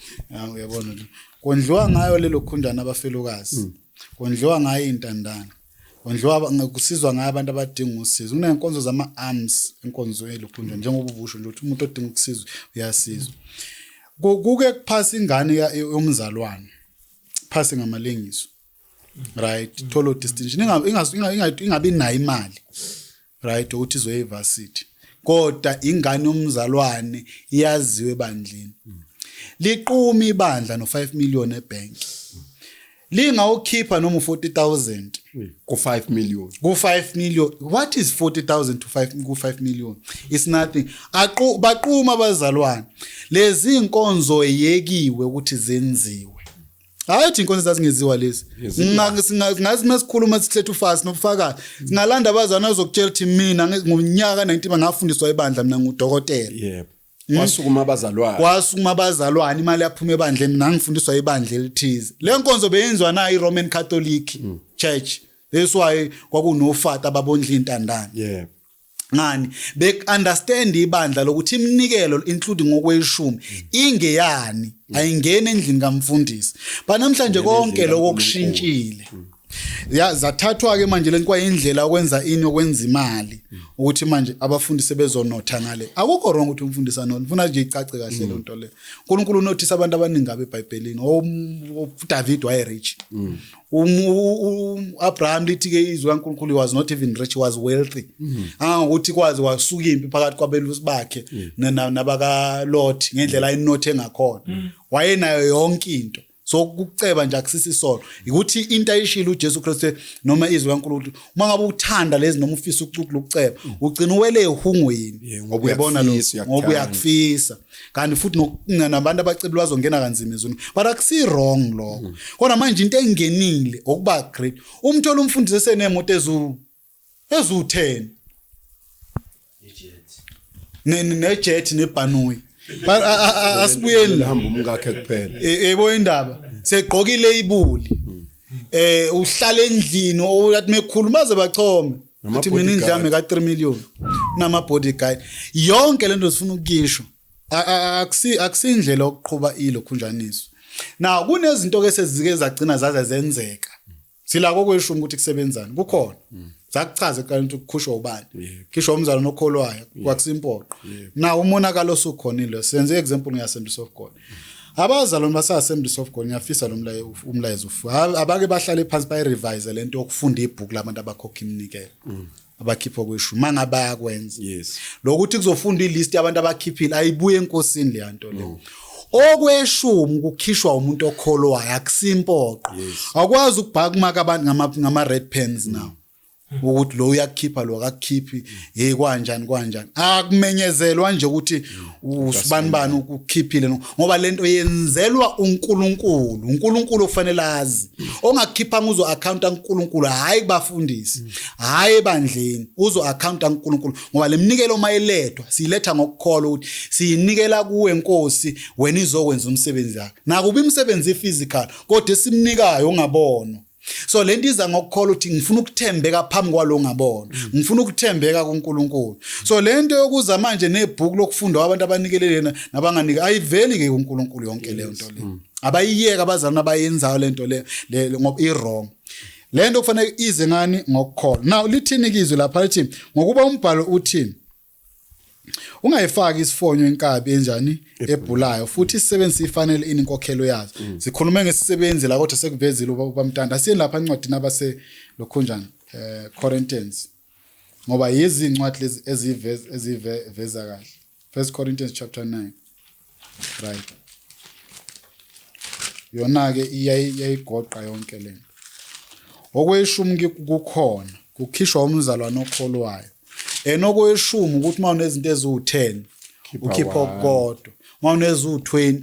uyabona nje kondliwa ngayo lelo khunjani abafelokazi, kondliwa ngayo intandane, kondliwa kusizwa ngayo abantu abadinga usizo. Kunenkonzo zama arms enkonzo elokhunjani njengoba ubusho nje ukuthi umuntu odinga ukusizwa uyasizwa. Kuke kuphasa ingane yomzalwane phase ngamalengiso, right, tholo distinction ingabi nayo imali, right, ukuthi izoye evarsity, kodwa ingane yomzalwane iyaziwe ebandleni. Liqhuma ibandla no 5 million ebank, lingawukhipha noma u40000 ku 5 million, ku 5 million. What is 40000 to 5 ku 5 million? It's nothing. Aqu baqhuma abazalwane, lezi inkonzo yekiwe ukuthi zenziwe. Hayi ukuthi inkonzo zazingeziwa lezi. Singazi masikhuluma sithethe ufasi nobufakazi. Singalanda abazalwane azokutshela ukuthi mina ngonyaka 90 ngafundiswa ibandla, mina ngudokotela. Yebo. Kwasukuma abazalwane. Kwasukuma abazalwane, imali yaphuma ebandleni, mina ngifundiswa ibandla elithize. Le nkonzo beyenziwa na iRoman Catholic Church. That's why kwakunofata ababondla intandane. Yebo. Ngani bek understand ibandla lokuthi iminikelo including okweshumi ingeyani, ayingeni endlini kamfundisi. Ba namhlanje konke lokho kushintshile. Ya zathathwa ke manje lento kwayindlela okwenza ini okwenza imali ukuthi manje abafundisi bezonotha ngale. Akukho wrong ukuthi umfundisi anothe, ngifuna nje icace kahle le nto le. uNkulunkulu unothisa abantu abaningi abe eBhayibhelini. uDavid waye rich. Abraham lithi ke izwi kaNkulunkulu was not even rich, was wealthy. Angangokuthi kwazi wasuka impi phakathi kwabelusi bakhe nabaka Lot ngendlela ayinothe ngakhona. Wayenayo yonke into. So ukuceba nje akusisi isono. Ukuthi into ayishilo uJesu Kristu noma izwi kaNkulunkulu, uma ngabe uthanda lezi noma ufisa ukucukula ukuceba, ugcina uwele ehungweni. Ngoba uyakufisa, ngoba uyakufisa. Kanti futhi nabantu abacebile bazongena kanzima ezweni. But akusi wrong lokho. Kodwa manje into engenile okuba great. Umthola umfundisi esenemoto ezu 10. Ne jet nebhanoyi. But asibuyeni la. Hamba umkakhe kuphela. Yebo indaba. Segqokile ibuli. Uhlala endlini oyathi mekhuluma baze bachome. Athi mina indlu yami ka 3 million. Nama bodyguard. Yonke lento sifuna ukuyisho. Akusindlela yokuqhuba ilokhunjaniswa. Now kunezinto ke sezike zagcina zaze zenzeka. Sila kokweshumi ukuthi kusebenzani. Kukhona. Zakuchaza eqala ukuthi kukhushwa ubani. Khishwa umzalwane okholwayo kwakusimpoqo. Now umonakalo osukhonile. Senze example nge-Assemblies of God. Abazalwane base-Assemblies of God ngiyafisa lo umlayezo abake bahlale phansi bayi-revise lento yokufunda ibhuku labantu abakhokha iminikelo. Abakhipha kweshumi mangabe bayakwenza. Lokuthi kuzofunda ilist yabantu abakhiphile ayibuye enkosini le nto le. Okweshumi kukhishwa umuntu okholwayo akusimpoqo. Awukwazi ukubhaka kumaka abantu ngama red pens now. Ukuthi lo uyakukhipha lo akakukhiphi, hey kanjani kanjani. Akumenyezelwa nje ukuthi usibani bani ukukhiphile, ngoba lento yenzelwa uNkulunkulu. uNkulunkulu kufanele azi. Ongakukhiphanga uzo account kaNkulunkulu, hayi kubafundisi, hayi ebandleni, uzo account kaNkulunkulu, ngoba lemnikelo mayilethwa siyiletha ngokukholwa ukuthi siyinikela kuwe Nkosi, wena izokwenza umsebenzi wakhe. Nakuba imisebenzi physical kodwa esimnikayo ungabonwa. So lento iza ngokukholwa ukuthi ngifuna ukuthembeka phambi kwalo ngabona, ngifuna ukuthembeka kuNkulunkulu. So lento yokuza manje nebhuku lokufunda abantu abanikelele nabanganiki ayiveli ke kuNkulunkulu yonke leyo nto le. Abayiyeka abazalwane abayenzayo lento le ngoba i wrong. Lento kufanele ize ngani ngokukholwa. Now lithini izwi lapha lithi ngokuba umbhalo uthi ungayifaki isifonyo inkabi enjani ebhulayo, futhi isisebenzi sifanele ini inkokhelo yazo. Sikhulume ngesisebenzi la kodwa sekuvezile ubamntanda. Asiyeni lapha encwadini abase lokhunjani Corinthians, ngoba yizi incwadi lezi eziveza kahle. 1 Corinthians chapter 9, right, yona ke iyayigoqa yonke lento. Okweshumi kukhona kukhishwa umzalwane okholwayo. Enokweshumi ukuthi uma unezinto eziwu10 ukhipha okukodwa, uma uneziwu20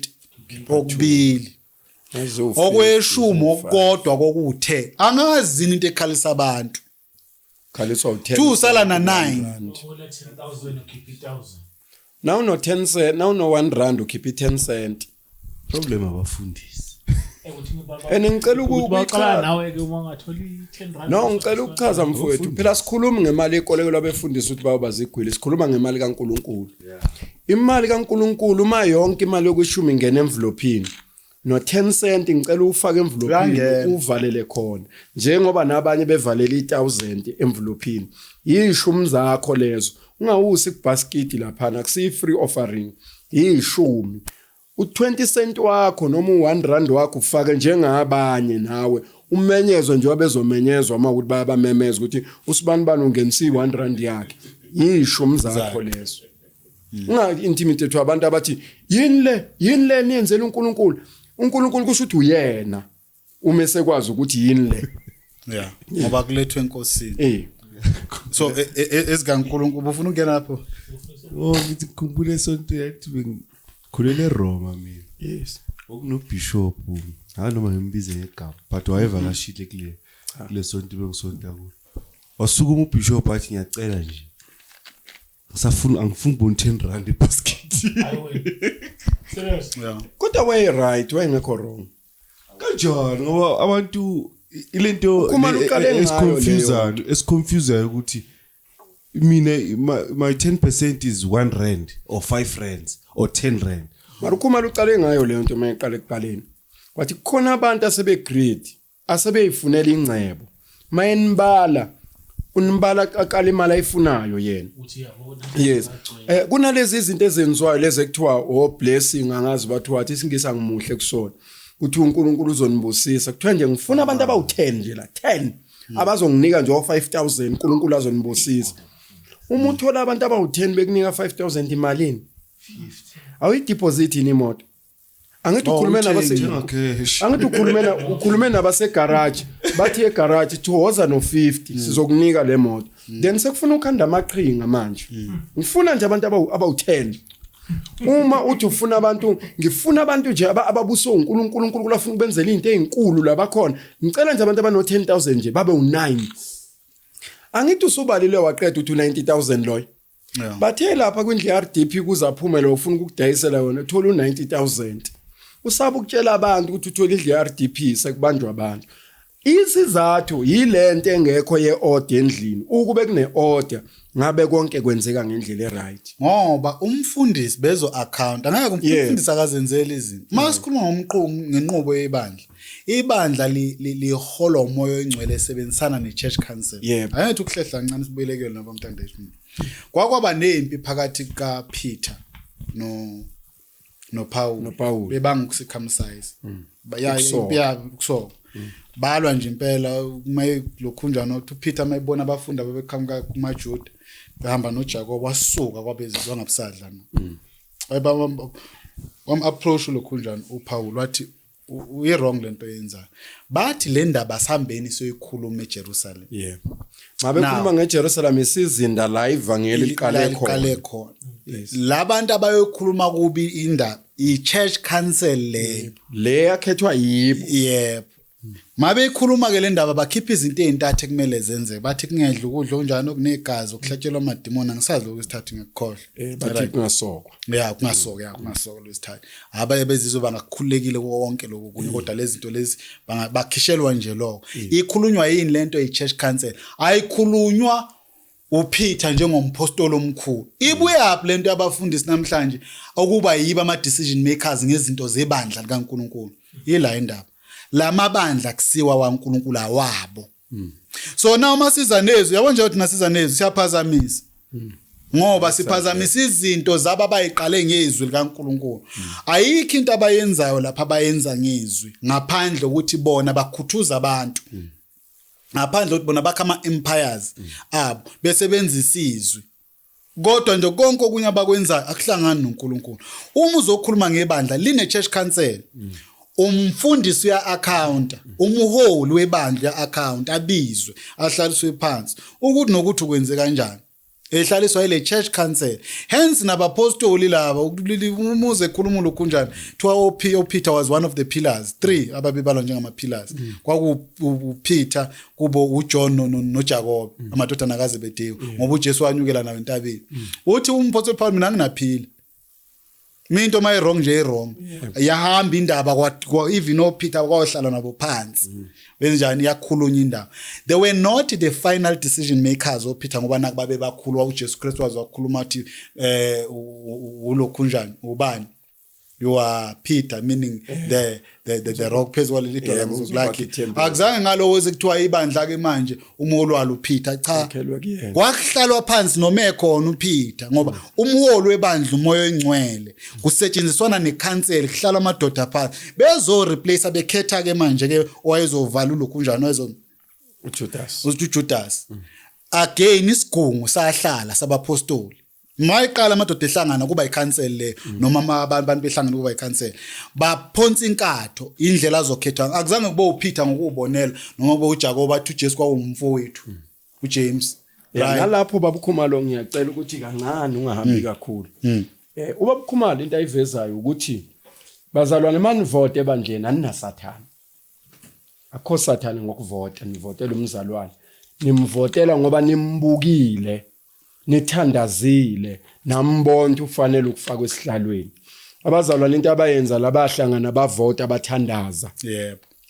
okubili. Okweshumi okukodwa koku10. Angazi into ekhalisa abantu. Khaliswa u10. 2 sala na 9. Uhola 10,000 ukhipha 1000. Now no 10 cent, now no 1 rand ukhipha 10 cent. Problem abafundisi. And ngicela ukuqala nawe ke uma ungatholi 10 rand. No, ngicela ukuchaza mfowethu. Phela sikhuluma ngemali ekoleko labefundisi ukuthi bayoba zigwili, sikhuluma ngemali kaNkuluNkulu. Imali kaNkuluNkulu uma yonke imali yokwishumi ingena envelophini. No 10 cent ngicela ufake envelophini uvalele khona. Njengoba nabanye bevalele i1000 envelophini. Yishumi zakho lezo. Ungawusi kubasket lapha akusiyi free offering. Yishumi. U20 cent wakho noma u1 rand wakho ufake njengabanye nawe umenyezwe njengoba bezomenyezwa uma ukuthi bayabamemeza ukuthi usibani bani ungenisa i1 rand yakhe. Yishumi zakho lezo. Unga intimidate abantu abathi yini le niyenzela uNkulunkulu. uNkulunkulu kusho ukuthi uyena uma sekwazi ukuthi yini le. Yeah, ngoba kulethwe enkosini. So ezikaNkulunkulu ufuna ukungena lapho. Oh ngithi ngikhumbule sonto yathi bengikhulele eRoma mina. Yes. Okunobishop, hayi noma ngimbize ngegama, but wayevakashile kule sonto bengisonta kulo. Wasukuma ubishop athi ngiyacela nje. Ngisafuna angifuni ukubona 10 rand ebasket. Serious. Yeah. Kodwa way right, wayengekho wrong. Kanjani ngoba abantu ilento esiconfusayo esiconfusayo ukuthi mina my 10% is 1 rand or 5 rands or 10 rand. Mara ukhumalo uqale ngayo leyo nto mayiqala ekuqaleni. Kwathi kukhona abantu asebe greed, asebeyifunela ingcebo. Mayenibala unibala aqala imali ayifunayo yena. Yes. Kunalezi izinto ezenziwayo lezi ekuthiwa oh blessing angazi bathi wathi isingisi angimuhle kusona. Kuthi uNkulunkulu uzonibusisa. Kuthiwa nje ngifuna abantu abawu10 nje la 10 abazonginika nje 5000 uNkulunkulu azonibusisa. Uma uthola abantu abawu10 bekunika 5000 imalini? 50. Awuyideposit ini imoto? Angithi ukhulume nabase angithi ukhulume nabase garage bathi e garage thoza no 50 sizokunika le moto. Then sekufuna ukhanda amaqhinga manje. Ngifuna nje abantu abawu10. Uma uthi ufuna abantu ngifuna abantu nje ababuso uNkulunkulu uNkulunkulu afuna ukubenzela izinto ezinkulu labakhona. Ngicela nje abantu abano 10000 nje babe u9. Angithi usubalile waqeda uthi 90000 loyo. Bathe lapha kwindlu yeRDP kuzaphumela ufuna ukukudayisela wena uthola u90000. Usaba ukutshela abantu ukuthi uthola indlu yeRDP sekubanjwa abantu. Isizathu yilento engekho ye-order endlini. Ukube kune-order ngabe konke kwenzeka ngendlela e-right. Ngoba umfundisi bezo account angeke umfundisi akazenzeli izinto. Uma sikhuluma ngomqu ngenqubo yebandla, ibandla liholwa umoya oyingcwele esebenzisana ne-church council. Angithi ukuhlehla kancane sibuyele kuyona nabo mntandethu. Kwakwaba nempi phakathi kukaPeter no noPaul noPaul. Bebanga ukucircumcise. Ukusoka. Ya, ukusoka. Balwa nje impela uma lokhunjana uthi uPeter mayibona abafundi ababeqhamuka kumaJuda behamba noJakob wasuka kwabezizwe wangabusadla na. Wam approach lokhunjana uPaul wathi uyi wrong lento oyenzayo. Bathi le ndaba sihambeni siyoyikhuluma eJerusalem. Yebo. Ngabe khuluma ngeJerusalem, isizinda la ivangeli liqale liqale khona. Khona labantu abayokhuluma kubi indaba i-church council le. Le yakhethwa yibo. Yebo, mabe ikhuluma ke le ndaba bakhipha izinto ezintathu ekumele zenzeke. Bathi kungedla ukudla okunjani okunegazi, okuhlatshelwa amadimoni, angisazi lokhu isithathu, ngiyakukhohlwa. Bathi kungasokwa. Ya, kungasoka, ya, kungasoka lwesithathu. Abaye bezizwe bangakhululekile kuwo wonke lokhu kunye, kodwa lezi zinto lezi bakhishelwa nje lokho. Ikhulunywa yini lento? I-church council, ayikhulunywa uPeter njengompostoli omkhulu. Ibuyaphi lento yabafundisi namhlanje okuba yibo ama decision makers ngezinto zebandla likaNkuluNkulu? Yila indaba, lamabandla kusiwa waNkulunkulu awabo. So now masiza nezwi, yabo nje ukuthi nasiza nezwi siyaphazamisa, ngoba siphazamisa izinto zabo abayiqale ngezwi likaNkuluNkulu. Ayikho into abayenzayo lapha abayenza ngezwi ngaphandle ukuthi bona bakhuthuza abantu, ngaphandle ukuthi bona bakha ama-empires abo besebenzisa izwi. Kodwa nje konke okunye abakwenzayo akuhlangani noNkulunkulu. Uma uzokhuluma ngebandla line church council, umfundisi uya accounta, umholi webandla uya account, abizwe, ahlaliswe phansi ukuthi nokuthi ukwenze kanjani, ehlaliswa ile church council. Hence nabapostoli laba umuze ekhuluma lokunjani thiwa oPeter was one of the pillars, three ababebalwa njengama pillars. Kwaku uPeter, kubo uJohn noJakob, amadodana kaZebedeyu, ngoba uJesu wanyukela nayo entabeni. Uthi umpostoli Paul, mina nginaphila mina, into mayi wrong nje i wrong, yahamba indaba even oPeter kwayohlala nabo phansi, benjani, yakhulunywa indaba. They were not the final decision makers oPeter, ngoba naku babe bakhulu, uJesu Kristu waze wakhuluma athi ulokhunjani ubani, you are Peter, meaning the rock, phezu kwaleli dwala uzokwakha ngizokulakhi. ithempeli. Akuzange ngalowo sekuthiwa ibandla ke manje umholi walo uPeter, cha. Akhelwe kuyena. Kwakuhlalwa phansi noma ekhona uPeter, ngoba umholi webandla umoya oyingcwele, kusetshenziswana nekhanseli, kuhlala amadoda phansi bezo replace, bekhetha ke manje ke owayezovala ulokhunjani owayezo uJudas. uJudas. Again isigungu sahlala sabapostoli. Mayiqala amadoda ehlangana kuba ikhansel le, noma abantu behlangana kuba ikhansel, baphonsa inkatho indlela azokhethwa. Akuzange kube uPeter ngokubonela noma kube uJakob, athi uJesu kwawumfowethu uJames. Yeah, nalapho babukhumalo ngiyacela ukuthi kancane ungahambi kakhulu. Ubabukhumalo into ayivezayo ukuthi bazalwane manivote ebandleni aninasathana. Akho sathane ngokuvota, nivotela umzalwane. Nimvotela ngoba nimbukile, nithandazile, nambona ukuthi ufanele ukufakwa esihlalweni. Abazalwane into abayenza labahlangana bavota bathandaza.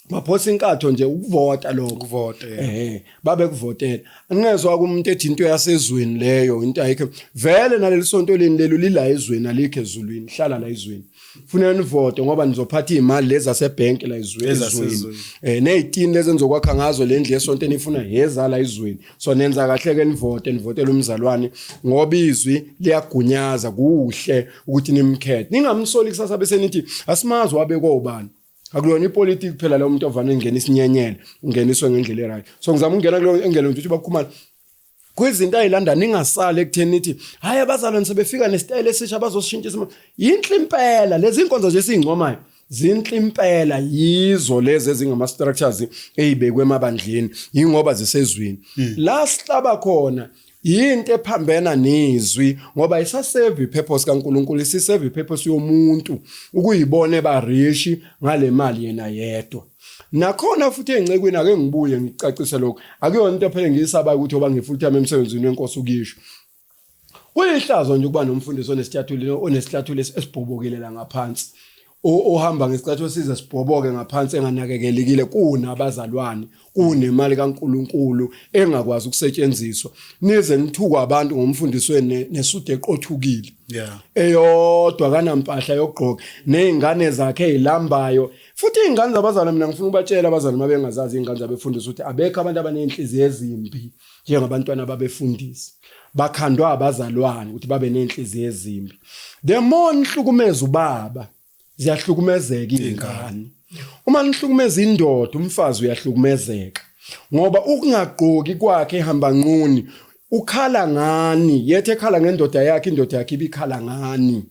Baphosa inkatho nje ukuvota lokho. Ukuvota, yeah. Babe kuvotela. Angezwa kumuntu ethi into yasezweni leyo, into ayikho. Vele naleli sonto leni lelo lila ezweni, alikho ezulwini, hlala la ezweni. Funa nivote ngoba nizophatha imali lezi zasebank la ezweni. Ezasezweni. Nezitini lezi enizokwakha ngazo le ndlu yesonto enifuna yeza la ezweni. So nenza kahle ke nivote, nivotele umzalwane ngoba izwi liyagunyaza kuhle ukuthi nimkhethe. Ningamsoli kusasa bese nithi asimazi wabekwa ubani. Akulona ipolitiki kuphela lo muntu ovane engena isinyenyele, ungeniswe ngendlela eright. So ngizama ukungena kulo engelo nje ukuthi bakhumana kwizinto ayilanda, ningasali ekutheni nithi hayi abazalwane sebefika nesitayela esisha bazosishintsha isimo. Yinhle impela lezi inkonzo nje esiyincomayo, zinhle impela, yizo lezi ezingama structures ezibekwe emabandleni, yingoba zisezwini. La sihlaba khona yinto ephambena nezwi, ngoba isasave ipurpose kaNkuluNkulu, isisave ipurpose yomuntu ukuyibona ebarishi ngale mali yena yedwa. Nakhona futhi engcekweni ake ngibuye ngicacise lokho, akuyona into phela ngiyisabayo ukuthi oba ngi-full time emsebenzini wenkosi ukisho. Kuyihlazo nje ukuba nomfundisi onesicathulo esibhobokile la ngaphansi. Ohamba ngesicathulo size sibhoboke ngaphansi enganakekelikile kunabazalwane, kunemali kaNkuluNkulu engakwazi ukusetshenziswa. Nize nithukwa abantu ngomfundisi wenu nesudu eqothukile. Eyodwa kanampahla yokugqoka nezingane zakhe ezilambayo. Futhi izingane zabazalwane, mina ngifuna ukubatshela abazalwane mabengazazi izingane zabefundisi ukuthi abekho abantu abanenhliziyo ezimbi njengabantwana babefundisi. Bakhandwa abazalwane ukuthi babe nenhliziyo ezimbi. The more nihlukumeza ubaba, ziyahlukumezeka izingane. Uma nihlukumeza indoda, umfazi uyahlukumezeka. Ngoba ukungagqoki kwakhe ehamba nquni, ukhala ngani? Yethe ekhala ngendoda yakhe, indoda yakhe ibikhala ngani?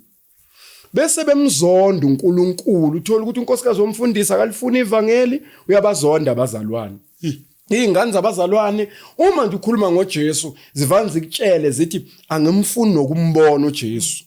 Bese bemzonda uNkulunkulu, uthola ukuthi unkosikazi womfundisi akalifuni ivangeli, uyabazonda abazalwane. Izingane zabazalwane uma nje ukhuluma ngoJesu zivane zikutshele zithi angimfuni nokumbona uJesu.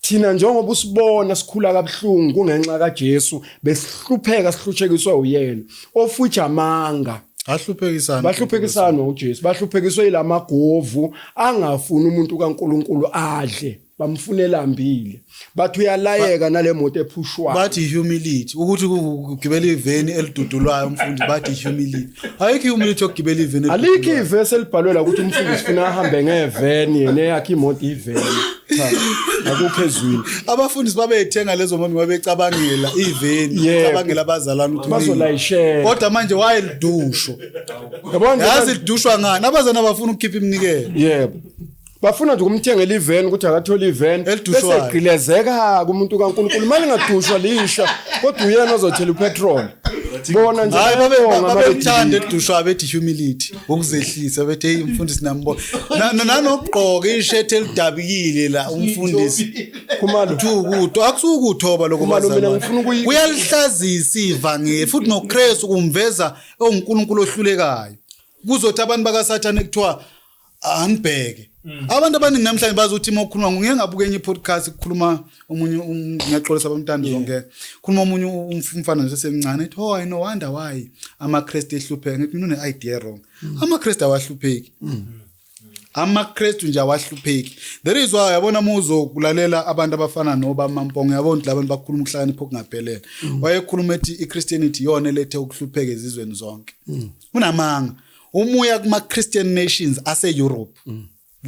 Thina njengoba usibona sikhula kabuhlungu kungenxa kaJesu, besihlupheka sihlushekiswa uyena. Ofuja amanga. Ahluphekisana. Bahluphekisana uJesu, bahluphekiswe yilamagovu angafuni umuntu kaNkuluNkulu adle. Bamfuna elambile. Bathi uyalayeka nale moto ephushwayo. Bathi humility, ukuthi kugibela iveni elidudulwayo umfundi, bathi humility. Ayikho humility yokugibela iveni elidudulwayo. Alikho ivesi elibhalwe la ukuthi umfundisi ufuna ahambe ngeveni, yena eyakhe imoto iveni. Cha, akukho ezwini. Abafundisi babeyithenga lezo moto ngoba becabangela iveni, becabangela abazalwane ukuthi bazolayishela. Kodwa manje wayelidusho. Yabona, yazi lidushwa ngani? Abazalwane abafuna ukukhipha iminikelo. Yebo. Bafuna nje ukumthengela iveni ukuthi akathole iveni, bese egqilezeka kumuntu kaNkulunkulu. Imali ingadushwa lisha, kodwa uyena ozothela upetrol. Bona nje hayi babe babethanda edushwa, bethi humility, ukuzehlisa, bethi hey umfundisi nambo nanokugqoka ishirt elidabukile la umfundisi. Khumalo Thukuto akusukuthoba lokho. Khumalo, mina ngifuna Uyalihlazisa ivangeli, futhi noKristu kumveza onguNkulunkulu ohlulekayo. Kuzothi abantu bakaSathane kuthiwa anibheke. Abantu abaningi namhlanje bazi ukuthi uma ukhuluma, ngike ngabuka enye i-podcast, kukhuluma omunye ngiyaxolisa abamntandi zonke, khuluma omunye umfana nje semncane, ethi oh, I no wonder why amaKristu ehlupheka. Ngithi mina une-idea wrong, amaKristu awahlupheki, amaKristu nje awahlupheki. There is why yabona uma uzokulalela abantu abafana noba Mampongo, yabona ukuthi labantu bakhuluma ukuhlakanipha okungaphelele. Wayekhuluma ethi iChristianity iyona elethe ukuhlupheka ezizweni zonke. Unamanga. Umuya kuma Christian nations ase Europe,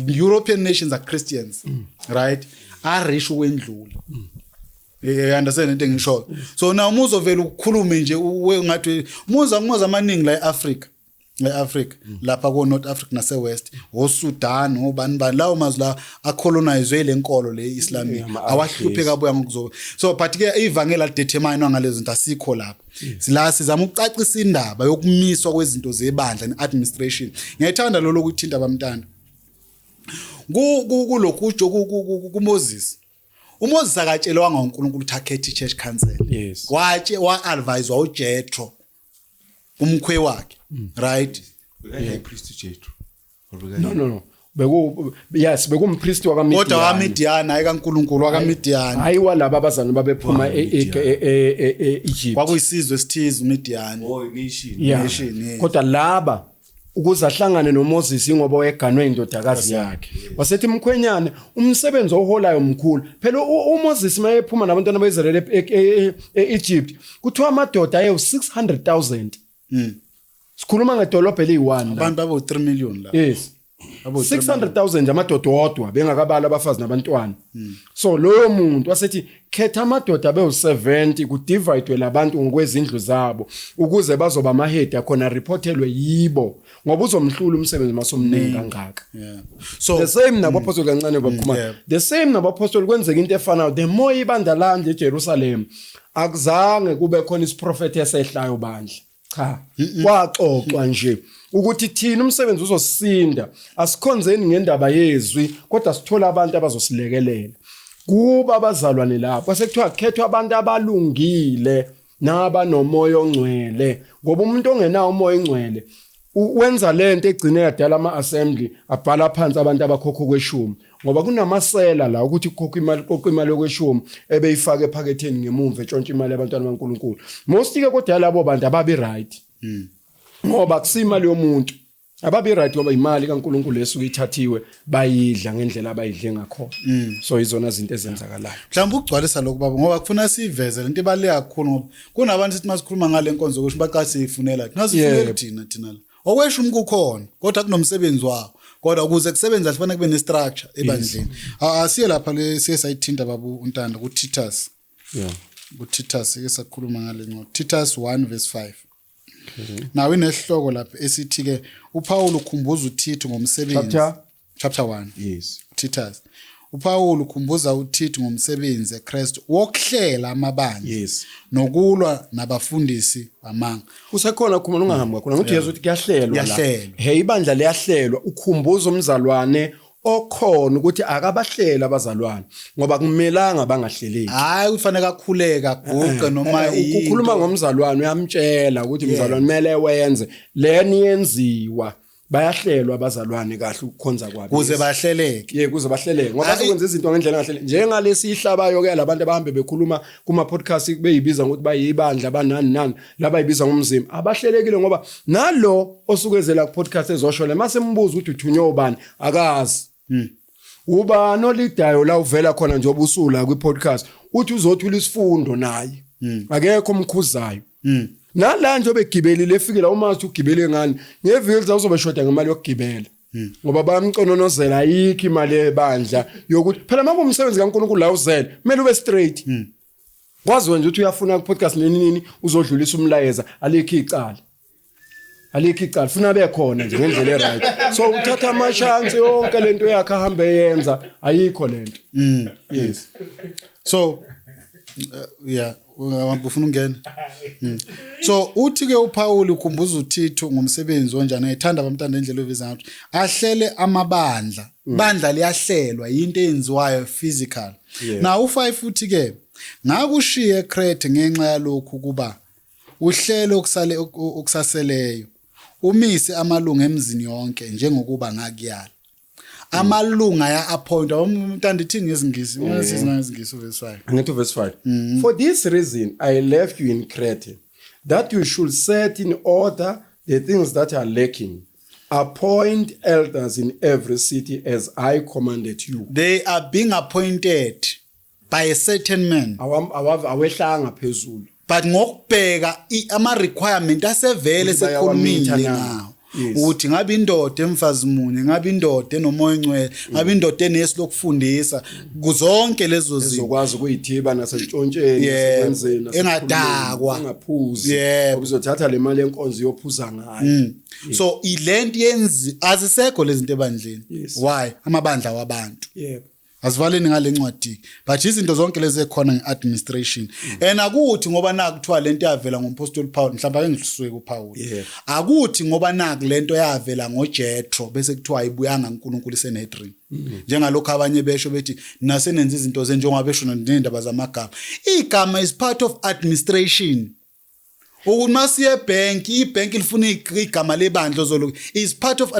European nations are Christians, right? Arisho ukwendlula. You understand into engishoyo? So now uma uzovela ukukhulume nje ngathi muza kumaza amaningi la eAfrica, eAfrica lapha ko North Africa nase West, oSudan, obani bani, lawo mazwe la acolonizwe lenkolo le Islamic, awahlupheka abuya ngokuzoba. So but ke ivangeli alidetermine ngalezo zinto, asikho lapho. Sila sizama ukucacisa indaba yokumiswa kwezinto zebandla neadministration. Ngiyayithanda lo lokuthinta abamntana ku kulokhu kuMoses. uMoses akatshelwanga uNkulunkulu ukuthi akhethe i-church council. Watshe wa-advisewa uJethro, umkhwe wakhe, right? High priest Jethro. No, no, no, beku yes, bekumpriest wakaMidian. Kodwa waMidian, hayi kaNkulunkulu, wakaMidian. Hayi, walaba abazalwane babephuma e-Egypt. Kwakuyisizwe esithize uMidian. Oh, nation. Nation, yes. Kodwa laba ukuze ahlangane noMoses ingoba wayeganwe indodakazi yakhe, wasethi mkhwenyane umsebenzi oholayo mkhulu phela. uMoses mayephuma nabantwana beIsrael e-Egypt, kuthiwa amadoda ayewu 600,000. Sikhuluma ngedolobha eliyi-1 la. Abantu babo 3 million la. Yes. Abo 3 600,000 nje amadoda odwa, bengakabali abafazi nabantwana. So loyo muntu wasethi khetha amadoda abewu70, kudividwe labantu ngokwezindlu zabo ukuze bazoba amahead akhona, reportelwe yibo, ngoba uzomhlula umsebenzi masomningi kangaka. So The same nabapostoli kancane bakhuma. The same nabapostoli, kwenzeka into efanayo. The more ibandla lande eJerusalem, akuzange kube khona isiprofeti esehlayo bandla. Cha, kwaxoxwa nje ukuthi thina umsebenzi uzosisinda, asikhonzeni ngendaba yezwi, kodwa sithola abantu abazosilekelela. Kuba abazalwane lapho kwase kuthiwa khethwa abantu abalungile nabanomoya ongcwele, ngoba umuntu ongenawo umoya ongcwele wenza lento egcine yadala ama-assembly abhala phansi abantu abakhokha okweshumi, ngoba kunamasela la ukuthi kukhokha imali, qoqa imali yokweshumi ebeyifaka ephaketheni ngemumva, etshontsha imali yabantwana baNkulunkulu. Most ke kodwa labo bantu ababi right, ngoba akusimali yomuntu. Ababi right ngoba imali kaNkuluNkulu esuke ithathiwe bayidla ngendlela abayidle ngakhona. So izona zinto ezenzakalayo. Mhlawumbe ukugcwalisa lokhu baba ngoba kufuna siveze lento ibaluleke kakhulu ngoba kunabantu sithi masikhuluma ngale nkonzo kusho baqa siyifunela thina sifunela thina thina la. Okweshumi kukhona kodwa kunomsebenzi wawo. Kodwa ukuze kusebenze kahle kufanele kube ne-structure ebandleni. Asiye lapha le siye sayithinta baba uNtanda ku-Titus. Yeah. KuTitus ke sakhuluma ngale ncwadi. Titus 1 verse 5. Nawo inesihloko lapha esithi ke uPaul ukhumbuza uThithu ngomsebenzi. Chapter? Chapter 1. Yes. Titus. uPaul ukhumbuza uThithu ngomsebenzi eKristu wokuhlela amabandla. Yes. Nokulwa nabafundisi bamanga. Usekhona khumalo ungahambi kakhulu ngithi uyezwa ukuthi kuyahlelwa la. Kuyahlelwa. Hey ibandla liyahlelwa ukhumbuza umzalwane okhona ukuthi akabahlele abazalwane ngoba kumelanga bangahleleki. Hayi ufanele akhuleka aguqe noma Eh, Ukhuluma ngomzalwane uyamtshela ukuthi mzalwane kumele wenze leni yenziwa bayahlelwa abazalwane kahle ukukhonza kwabo. kuze bahleleke. Ye kuze bahleleke ngoba Ah, sokwenza izinto ngendlela engahleleki njengalesi ihlabayo ke labantu abahambe bekhuluma kuma podcast beyibiza ngokuthi bayibandla banani nani labayibiza ngomzimba abahlelekile ngoba nalo osukezela ku podcast ezosho le mase mbuza ukuthi uthunywe ubani akazi ubani olidayo la uvela khona njengoba usula kwi podcast uthi uzothula isifundo naye akekho omkhuzayo nala nje obegibelile efikela uma uthi ugibele ngani ngeviki elizayo uzobe shoda ngemali yokugibela ngoba bayamcononozela ayikho imali ebandla yokuthi phela uma kuwumsebenzi kaNkulunkulu la uzele kumele ube straight kwaziwe nje ukuthi uyafuna ku podcast nini nini uzodlulisa umlayeza alikho icala alikho icala funa abe khona nje ngendlela eright so uthatha ama chance yonke lento yakhe ahambe yenza ayikho lento yes So yeah, ufuna ungena. So uthi ke uPaul ukhumbuza uThithu ngomsebenzi onjani ayithanda abamntanda indlela oveza ngathi ahlele amabandla. Bandla liyahlelwa into eyenziwayo physical. Yeah. Now u5 uthi ke ngakushiye eCrete ngenxa yalokhu kuba uhlelo okusale okusaseleyo umise amalunga emzini yonke njengokuba ngakuyala. Amalunga aya appoint umntanda ithini ngesingisi ungasizina ngesingisi uverse 5. Angithi verse 5. For this reason I left you in Crete, that you should set in order the things that are lacking. Appoint elders in every city as I commanded you. They are being appointed by a certain man Awehlanga phezulu. but ngokubheka ama requirement asevele Ukuthi bayawamitha sekhulumile na. ngawo Yes. ukuthi ngabe indoda emfazi munye ngabe indoda enomoya ongcwele ngabe indoda enesi lokufundisa kuzonke lezo zinto Ezokwazi ukuyithiba nasentshontsheni Yebo. nasekwenzeni Engadakwa. engaphuzi. Yebo. Uzothatha le mali yenkonzo yophuza ngayo. So ilento yenzi azisekho lezi zinto ebandleni. Yes. Why amabandla wabantu Yebo. asivaleni ngale ncwadi but izinto zonke lezi ekhona ngeadministration and akuthi ngoba naku kuthiwa lento yavela ngompostoli Paul mhlawumbe ake ngisuke kuPaul Yeah. akuthi ngoba naku lento yavela ngoJethro bese kuthiwa ayibuyanga uNkulunkulu isenedrin njengalokho abanye besho bethi nasenenza izinto zenjengoba besho nendaba zamagama igama is part of administration ukuthi masiye ebank ibank lifuna igama lebandla ozoloku is part of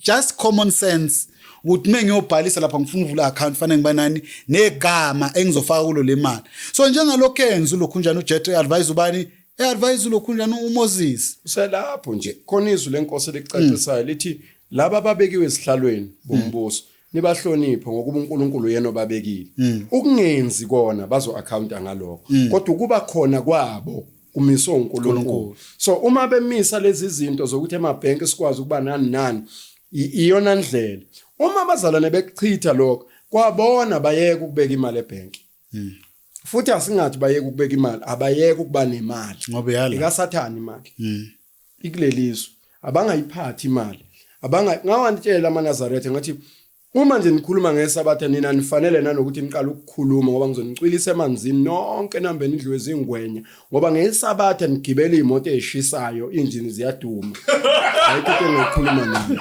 just common sense ukuthi uma ngiyobhalisa lapha ngifuna ukuvula account fanele ngiba nani negama engizofaka kulo le mali so njengalokho enza ulokhu njani uJethro advise ubani eadvise ulokhu njani uMoses Uselapho nje khona izwi lenkosi elicacisayo lithi laba ababekiwe esihlalweni bombuso nibahloniphe ngokuba uNkulunkulu yena obabekile ukungenzi kona bazo accounta ngalokho kodwa ukuba khona kwabo kumiswe uNkulunkulu so uma bemisa lezi zinto zokuthi emabhenki sikwazi ukuba nani nani iyona ndlela uma abazalwane bekuchitha lokho kwabona bayeke ukubeka imali ebhenki futhi asingathi bayeke ukubeka imali abayeke ukuba nemali Ngoba iyala. ikasathane imali ikulelizwe abangayiphathi imali abanga ngawantshela amaNazaretha ngathi uma nje nikhuluma ngesabatha nina nifanele nanokuthi niqale ukukhuluma ngoba ngizonicwilisa emanzini nonke nihambe nidliwe izingwenya ngoba ngesabatha nigibela iy'moto ey'shisayo injini ziyaduma ayikho into engiyikhuluma nani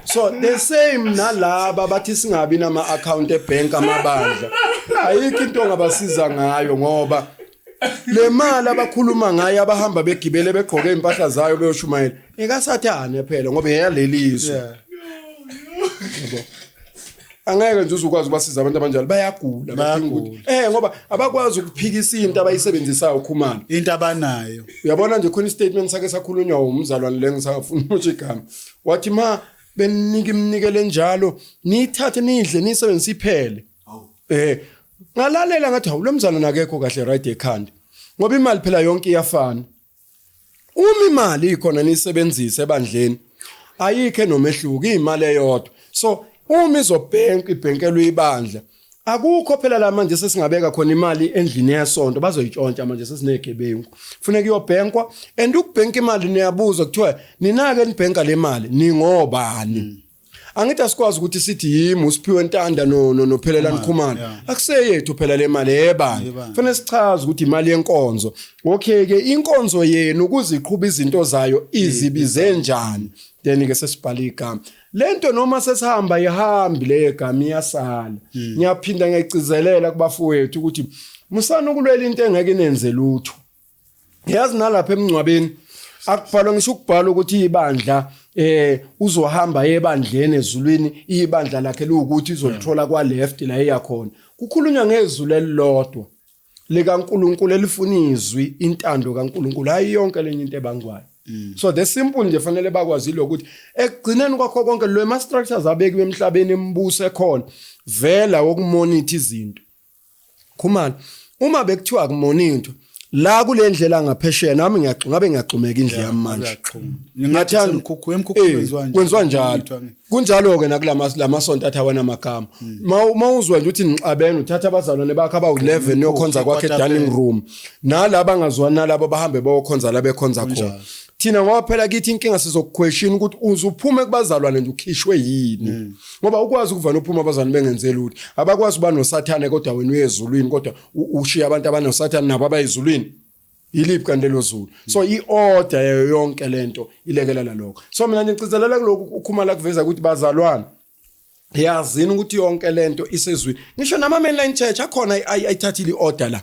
so the same nalaba bathi singabi nama-account ebhenki amabandla ayikho into ongabasiza ngayo ngoba le mali abakhuluma ngayo abahamba begibele begqoke impahla zayo beyoshumayela ekasathane phela ngoba eyalelizwe Yeah. Yabo. Angeke nje uzukwazi ukubasiza abantu abanjalo, bayagula, badinga ukuthi ngoba abakwazi ukuphikisa into abayisebenzisayo Khumalo. Into abanayo. Uyabona nje khona istatement sake sakhulunywa umzalwane le ngisafuna ukuthi igama. Wathi ma beninika iminikelo enjalo niyithathe nidle niyisebenzise iphele. Ngalalela ngathi hawu lo mzalwane akekho kahle right ekhanda. Ngoba imali phela yonke iyafana. Uma imali ikhona niyisebenzise ebandleni ayikho nomehluko, imali eyodwa. So uma izobhenka ibhenkelwe ibandla, akukho phela la manje sesingabeka khona imali endlini yesonto, bazoyitshontsha manje sesinegebengu. Funeka iyobhenkwa, and ukubhenka imali niyabuza kuthiwa ninake nibhenka le mali ningobani. Angithi asikwazi ukuthi sithi yimi uSiphiwe Ntanda no Phelelani Khumalo. Akuseyethu phela le mali yebandla. Kufanele sichaze ukuthi imali yenkonzo. Okay ke inkonzo yenu ukuze iqhube izinto zayo izibize njani. Then ke sesibhala igama. Lento noma sesihamba ihambi le gama iyasala. Ngiyaphinda ngiyagcizelela kubafowethu ukuthi musana ukulwela into engeke inenze lutho. Yazi nalapha emngcwabeni akubhalwa ngisho ukubhala ukuthi ibandla uzohamba ebandleni ezulwini, ibandla lakhe liwukuthi izolithola kwa left la eyakhona. Kukhulunywa ngezulu elilodwa likaNkuluNkulu elifuna izwi, intando kaNkuluNkulu, hayi yonke lenye into ebangwayo. So the simple nje fanele bakwazi ukuthi ekugcineni kwakho konke lo ma structures abekiwe emhlabeni embuso ekhona vela wokumonitha izinto. Khumalo, uma bekuthiwa kumonithwa la kule ndlela ngaphesheya nami ngabe ngiyaxhumeka indlu yami manje. Ngingathanda emkhukhu kwenziwa njalo. Kwenziwa njalo. Kunjalo ke nakulama lamasonto athi awana amagama. Mawuzwa nje uthi nixabene uthatha abazalwane bakhe abawu11 yokhonza kwakhe dining room. Nalaba angazwani nalabo bahambe bayokhonza la bekhonza khona. Thina ngoba phela kithi inkinga sizokuquestion ukuthi uzuphume kubazalwane nje ukhishwe yini. Ngoba ukwazi ukuvana uphuma abazalwane bengenzeli ukuthi abakwazi uba noSathane kodwa wena uyezulwini, kodwa ushiya abantu abanoSathane nabo abayezulwini. Yiliphi kanti lelo zulu? So i-order yayo yonke lento ilekelela lokho. So mina ngigcizelela kulokhu uKhumalo kuveza ukuthi bazalwane yazini ukuthi yonke lento isezwini. Ngisho nama mainline church akhona ayithathile i-order la.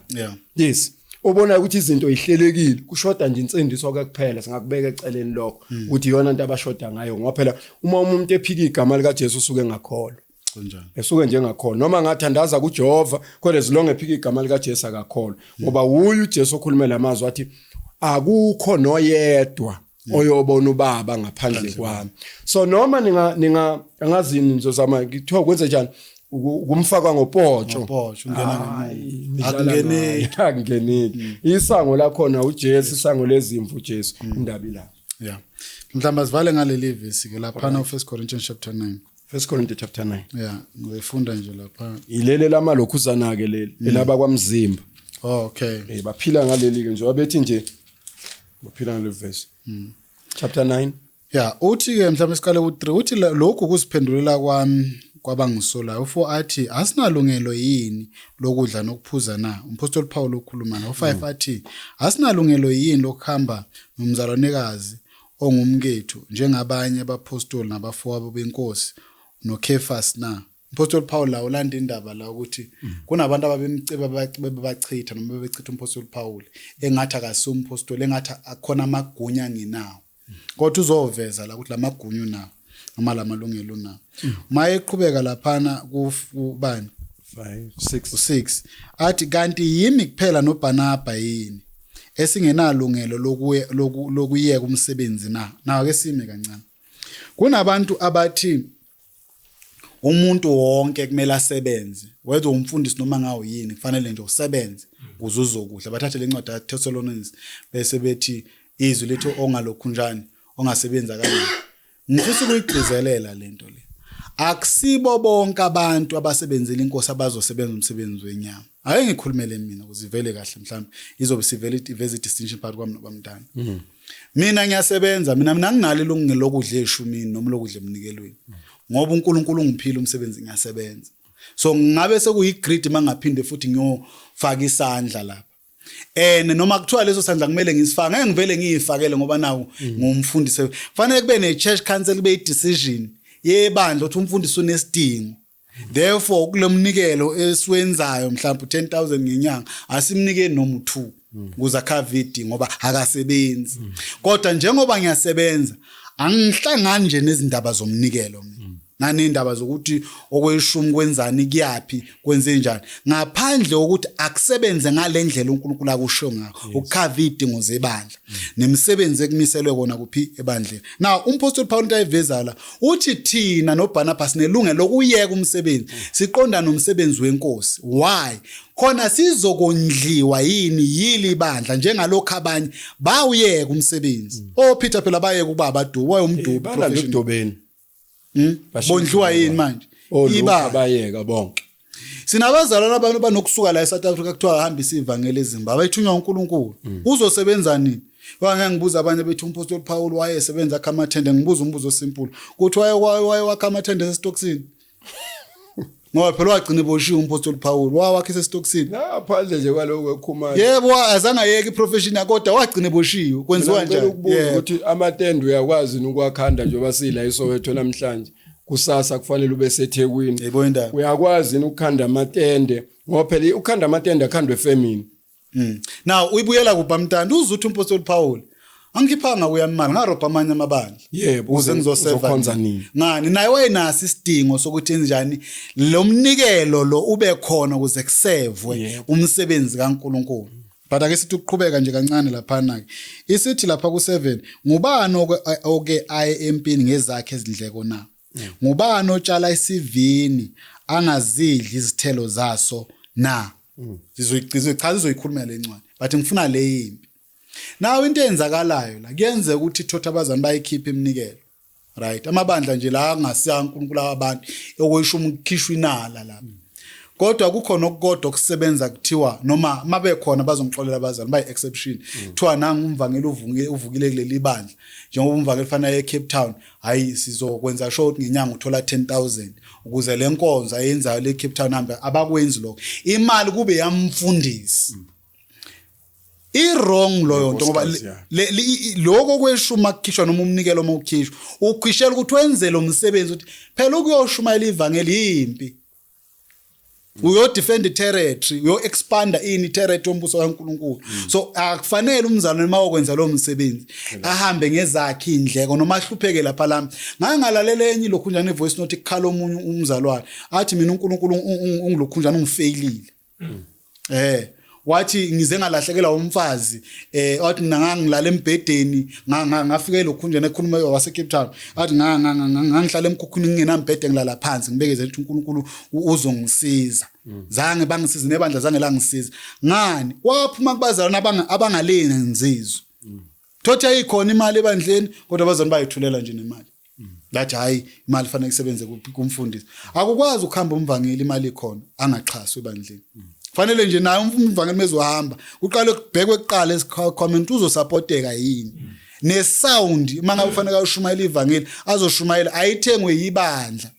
Yes. Ubona ukuthi izinto ihlelekile, kushoda nje insindiso ke kuphela, singakubeka eceleni lokho ukuthi iyona into abashoda ngayo, ngoba phela uma umuntu ephika igama lika Jesu usuke engakholwa. Kunjalo. Esuke njengakholwa noma ngathandaza kuJehova kodwa ezilonge ephika igama lika Jesu akakholwa, ngoba uyu uJesu okhuluma lamazwi athi akukho noyedwa oyobona ubaba ngaphandle kwami. So noma ninga angazini nizozama ngithiwa kwenze njani ukumfaka ngopotsho. Ngopotsho ungena ngemuva. Akungeneki. Akungeneki. Isango lakhona uJesu, isango lezimvu uJesu, indaba ila. Yeah. Mhlawumbe sivale ngaleli verse ke lapha na 1 Corinthians chapter 9. 1 Corinthians chapter 9. Yeah, ngiyifunda nje lapha. Ilele lamalokhuzana ke leli, elaba kwamzimba. Oh, okay. Baphila ngaleli ke nje wabethi nje baphila ngale verse. Chapter 9. Yeah, uthi ke mhlawumbe siqale ku3 uthi lokhu kusiphendulela kwami kwabangisolayo. U4 athi asinalungelo yini lokudla nokuphuza na? Umpostoli Paul ukhuluma na. U5 athi asinalungelo yini lokuhamba nomzalwanekazi ongumkethu njengabanye abapostoli nabafowabo benkosi noKefas na? Umpostoli Paul la ulanda indaba la ukuthi kunabantu ababemceba bebachitha noma bebechitha umpostoli Paul engathi akasumpostoli, engathi akhona amagunya nginawo. Kodwa uzoveza la ukuthi lamagunya unawo noma lamalungelo unawo. Maye eqhubeka laphana kubani 5 6 6 athi kanti yimi kuphela noBarnaba yini esingenalungelo lokuyeka umsebenzi na? Nawo ke sime kancane. Kunabantu abathi umuntu wonke kumele asebenze, whether umfundisi noma ngawo yini, kufanele nje usebenze ukuze uzokudla. Bathathe lencwadi yaThessalonians bese bethi izwi lethu ongalokhu njani ongasebenza kanje. Ngifisa ukuyigcizelela lento le. Akusibo bonke abantu abasebenzela inkosi abazosebenza umsebenzi wenyama. Ake ngikhulumele mina ukuze ivele kahle, mhlawumbe izobe sivele iveze distinction phakathi kwami nobamntana. Mina ngiyasebenza, mina nginalo ilungelo lokudla eshumini noma lokudla emnikelweni. Ngoba uNkulunkulu ungiphile umsebenzi, ngiyasebenza. So ngabe sekuyi greed mangaphinde futhi ngiyofaka isandla lapha. And noma kuthiwa leso sandla kumele ngisifake, ngeke ngivele ngiyifakele ngoba nawo ngumfundisi. Fanele kube ne church council, kube i decision yebandla ukuthi umfundisi unesidingo. Therefore kulomnikelo esiwenzayo mhlawumbe 10000 ngenyanga asimnike noma u2 ukuze akhavidi ngoba akasebenzi. Kodwa njengoba ngiyasebenza angihlangani nje nezindaba zomnikelo mina. Nanendaba zokuthi okweshumi kwenzani kuyaphi kwenze njani ngaphandle kokuthi akusebenze ngalendlela uNkulunkulu akusho ngakho ukukhava idingo zebandla nemisebenzi ekumiselwe kona kuphi ebandleni. Now umpostoli Paul into ayiveza la uthi thina noBarnabas sinelungelo lokuyeka umsebenzi siqonda nomsebenzi wenkosi. Why? Khona sizokondliwa yini yili bandla njengalokho abanye bawuyeka umsebenzi. OPeter phela bayeka ukuba abadubi, wayumdubi Balanda professional. ekudobeni. Bondliwa yini manje? Oluka Ibandla. bayeka bonke. Sinabazalwane abantu banokusuka la eSouth Africa kuthiwa hambisa ivangeli eZimbabwe ayithunywa uNkulunkulu. Uzosebenza nini? Ngoba ngibuza abanye bethi umpostoli Paul wayesebenza akha amathende ngibuza umbuzo simple. Kuthi waye waye wakha amathende esitokisini. Ngoba phela wagcina eboshiwe umpostoli Paul wawakha esitokisini. Ngaphandle nje kwaloko ekhumana. Yebo azange ayeke iprofession yakhe kodwa wagcina eboshiwe. Kwenziwa Ngicela njani? ukubuza Yebo. ukuthi amatende uyakwazi yini ukuwakhanda njengoba sila eSoweto namhlanje. Kusasa kufanele ube seThekwini. Yebo indaba. Uyakwazi yini ukukhanda amatende ngoba phela ukukhanda amatende akhandwe efemini. Now uyibuyela kuphi mntana uzuthi umpostoli Paul angikhiphanga kuyami imali ngarobha amanye amabandla. Yebo, ukuze ngizoseva uzokhonza nini. Ngani naye wayenaso isidingo sokuthi njani lo mnikelo lo ube khona ukuze kusevwe Yebo. umsebenzi kaNkuluNkulu. But ake sithi ukuqhubeka nje kancane laphana ke. Isithi lapha ku7 ngubani oke aye empini ngezakhe izindleko na? Ngubani otshala isivini angazidli izithelo zaso na? Sizoyichaza izoyikhuluma le ncwadi but ngifuna le yimpi. Nawe into eyenzakalayo la kuyenzeka ukuthi thotha abazali bayikhiphe iminikelo. Right, amabandla nje la angasiya uNkulunkulu abantu okweshumi kukhishwa inala lapha. Kodwa kukhona okukodwa okusebenza kuthiwa noma mabe khona bazongixolela abazali bayi exception. Kuthiwa nangu umvangeli uvukile uvukile kuleli bandla. Njengoba umvangeli fanele eCape Town, hayi sizokwenza sure ukuthi ngenyanga uthola 10000 ukuze le nkonzo ayenzayo le Cape Town hambe abakwenzi lokho. Imali kube yamfundisi. I-wrong loyo nto ngoba Nkosikazi yakhe. lokho kweshuma kukhishwa noma umnikelo uma ukhishwa ukhishela ukuthi wenze lo msebenzi ukuthi phela ukuyoshumayela ivangeli yimpi uyo-defend i-territory uyo-expanda ini i-territory yombuso kaNkulunkulu. So akufanele umzalwane uma okwenza lo msebenzi ahambe ngezakhe indleko noma ahlupheke lapha lami. Ngake ngalalela enye ilokhunjana i-voice note kukhala omunye umzalwane athi mina uNkulunkulu ungilokhunjana ungifeyilile. Wathi ngize ngalahlekelwa umfazi wathi mina ngangilala embhedeni ngafika elokhunjana ekhuluma wase Cape Town athi ngangihlala emkhukhwini ngingenambhede ngilala phansi ngibekezela ukuthi uNkulunkulu uzongisiza. Zange bangisize nebandla zange langisiza. Ngani waphuma kubazalwane abangalenzizo. Thothi ayikhona imali ebandleni kodwa abazalwane bayithulela nje nemali. Lathi hayi imali fanele isebenze kumfundisi. Akukwazi ukuhamba umvangeli imali ikhona angaxhaswa ebandleni. Fanele nje naye umvangeli mezohamba uqale kubhekwe kuqala esikhwameni uzosupporteka yini. Ne sound mangabe ufanele ayoshumayela ivangeli azoshumayela ayithengwe yibandla.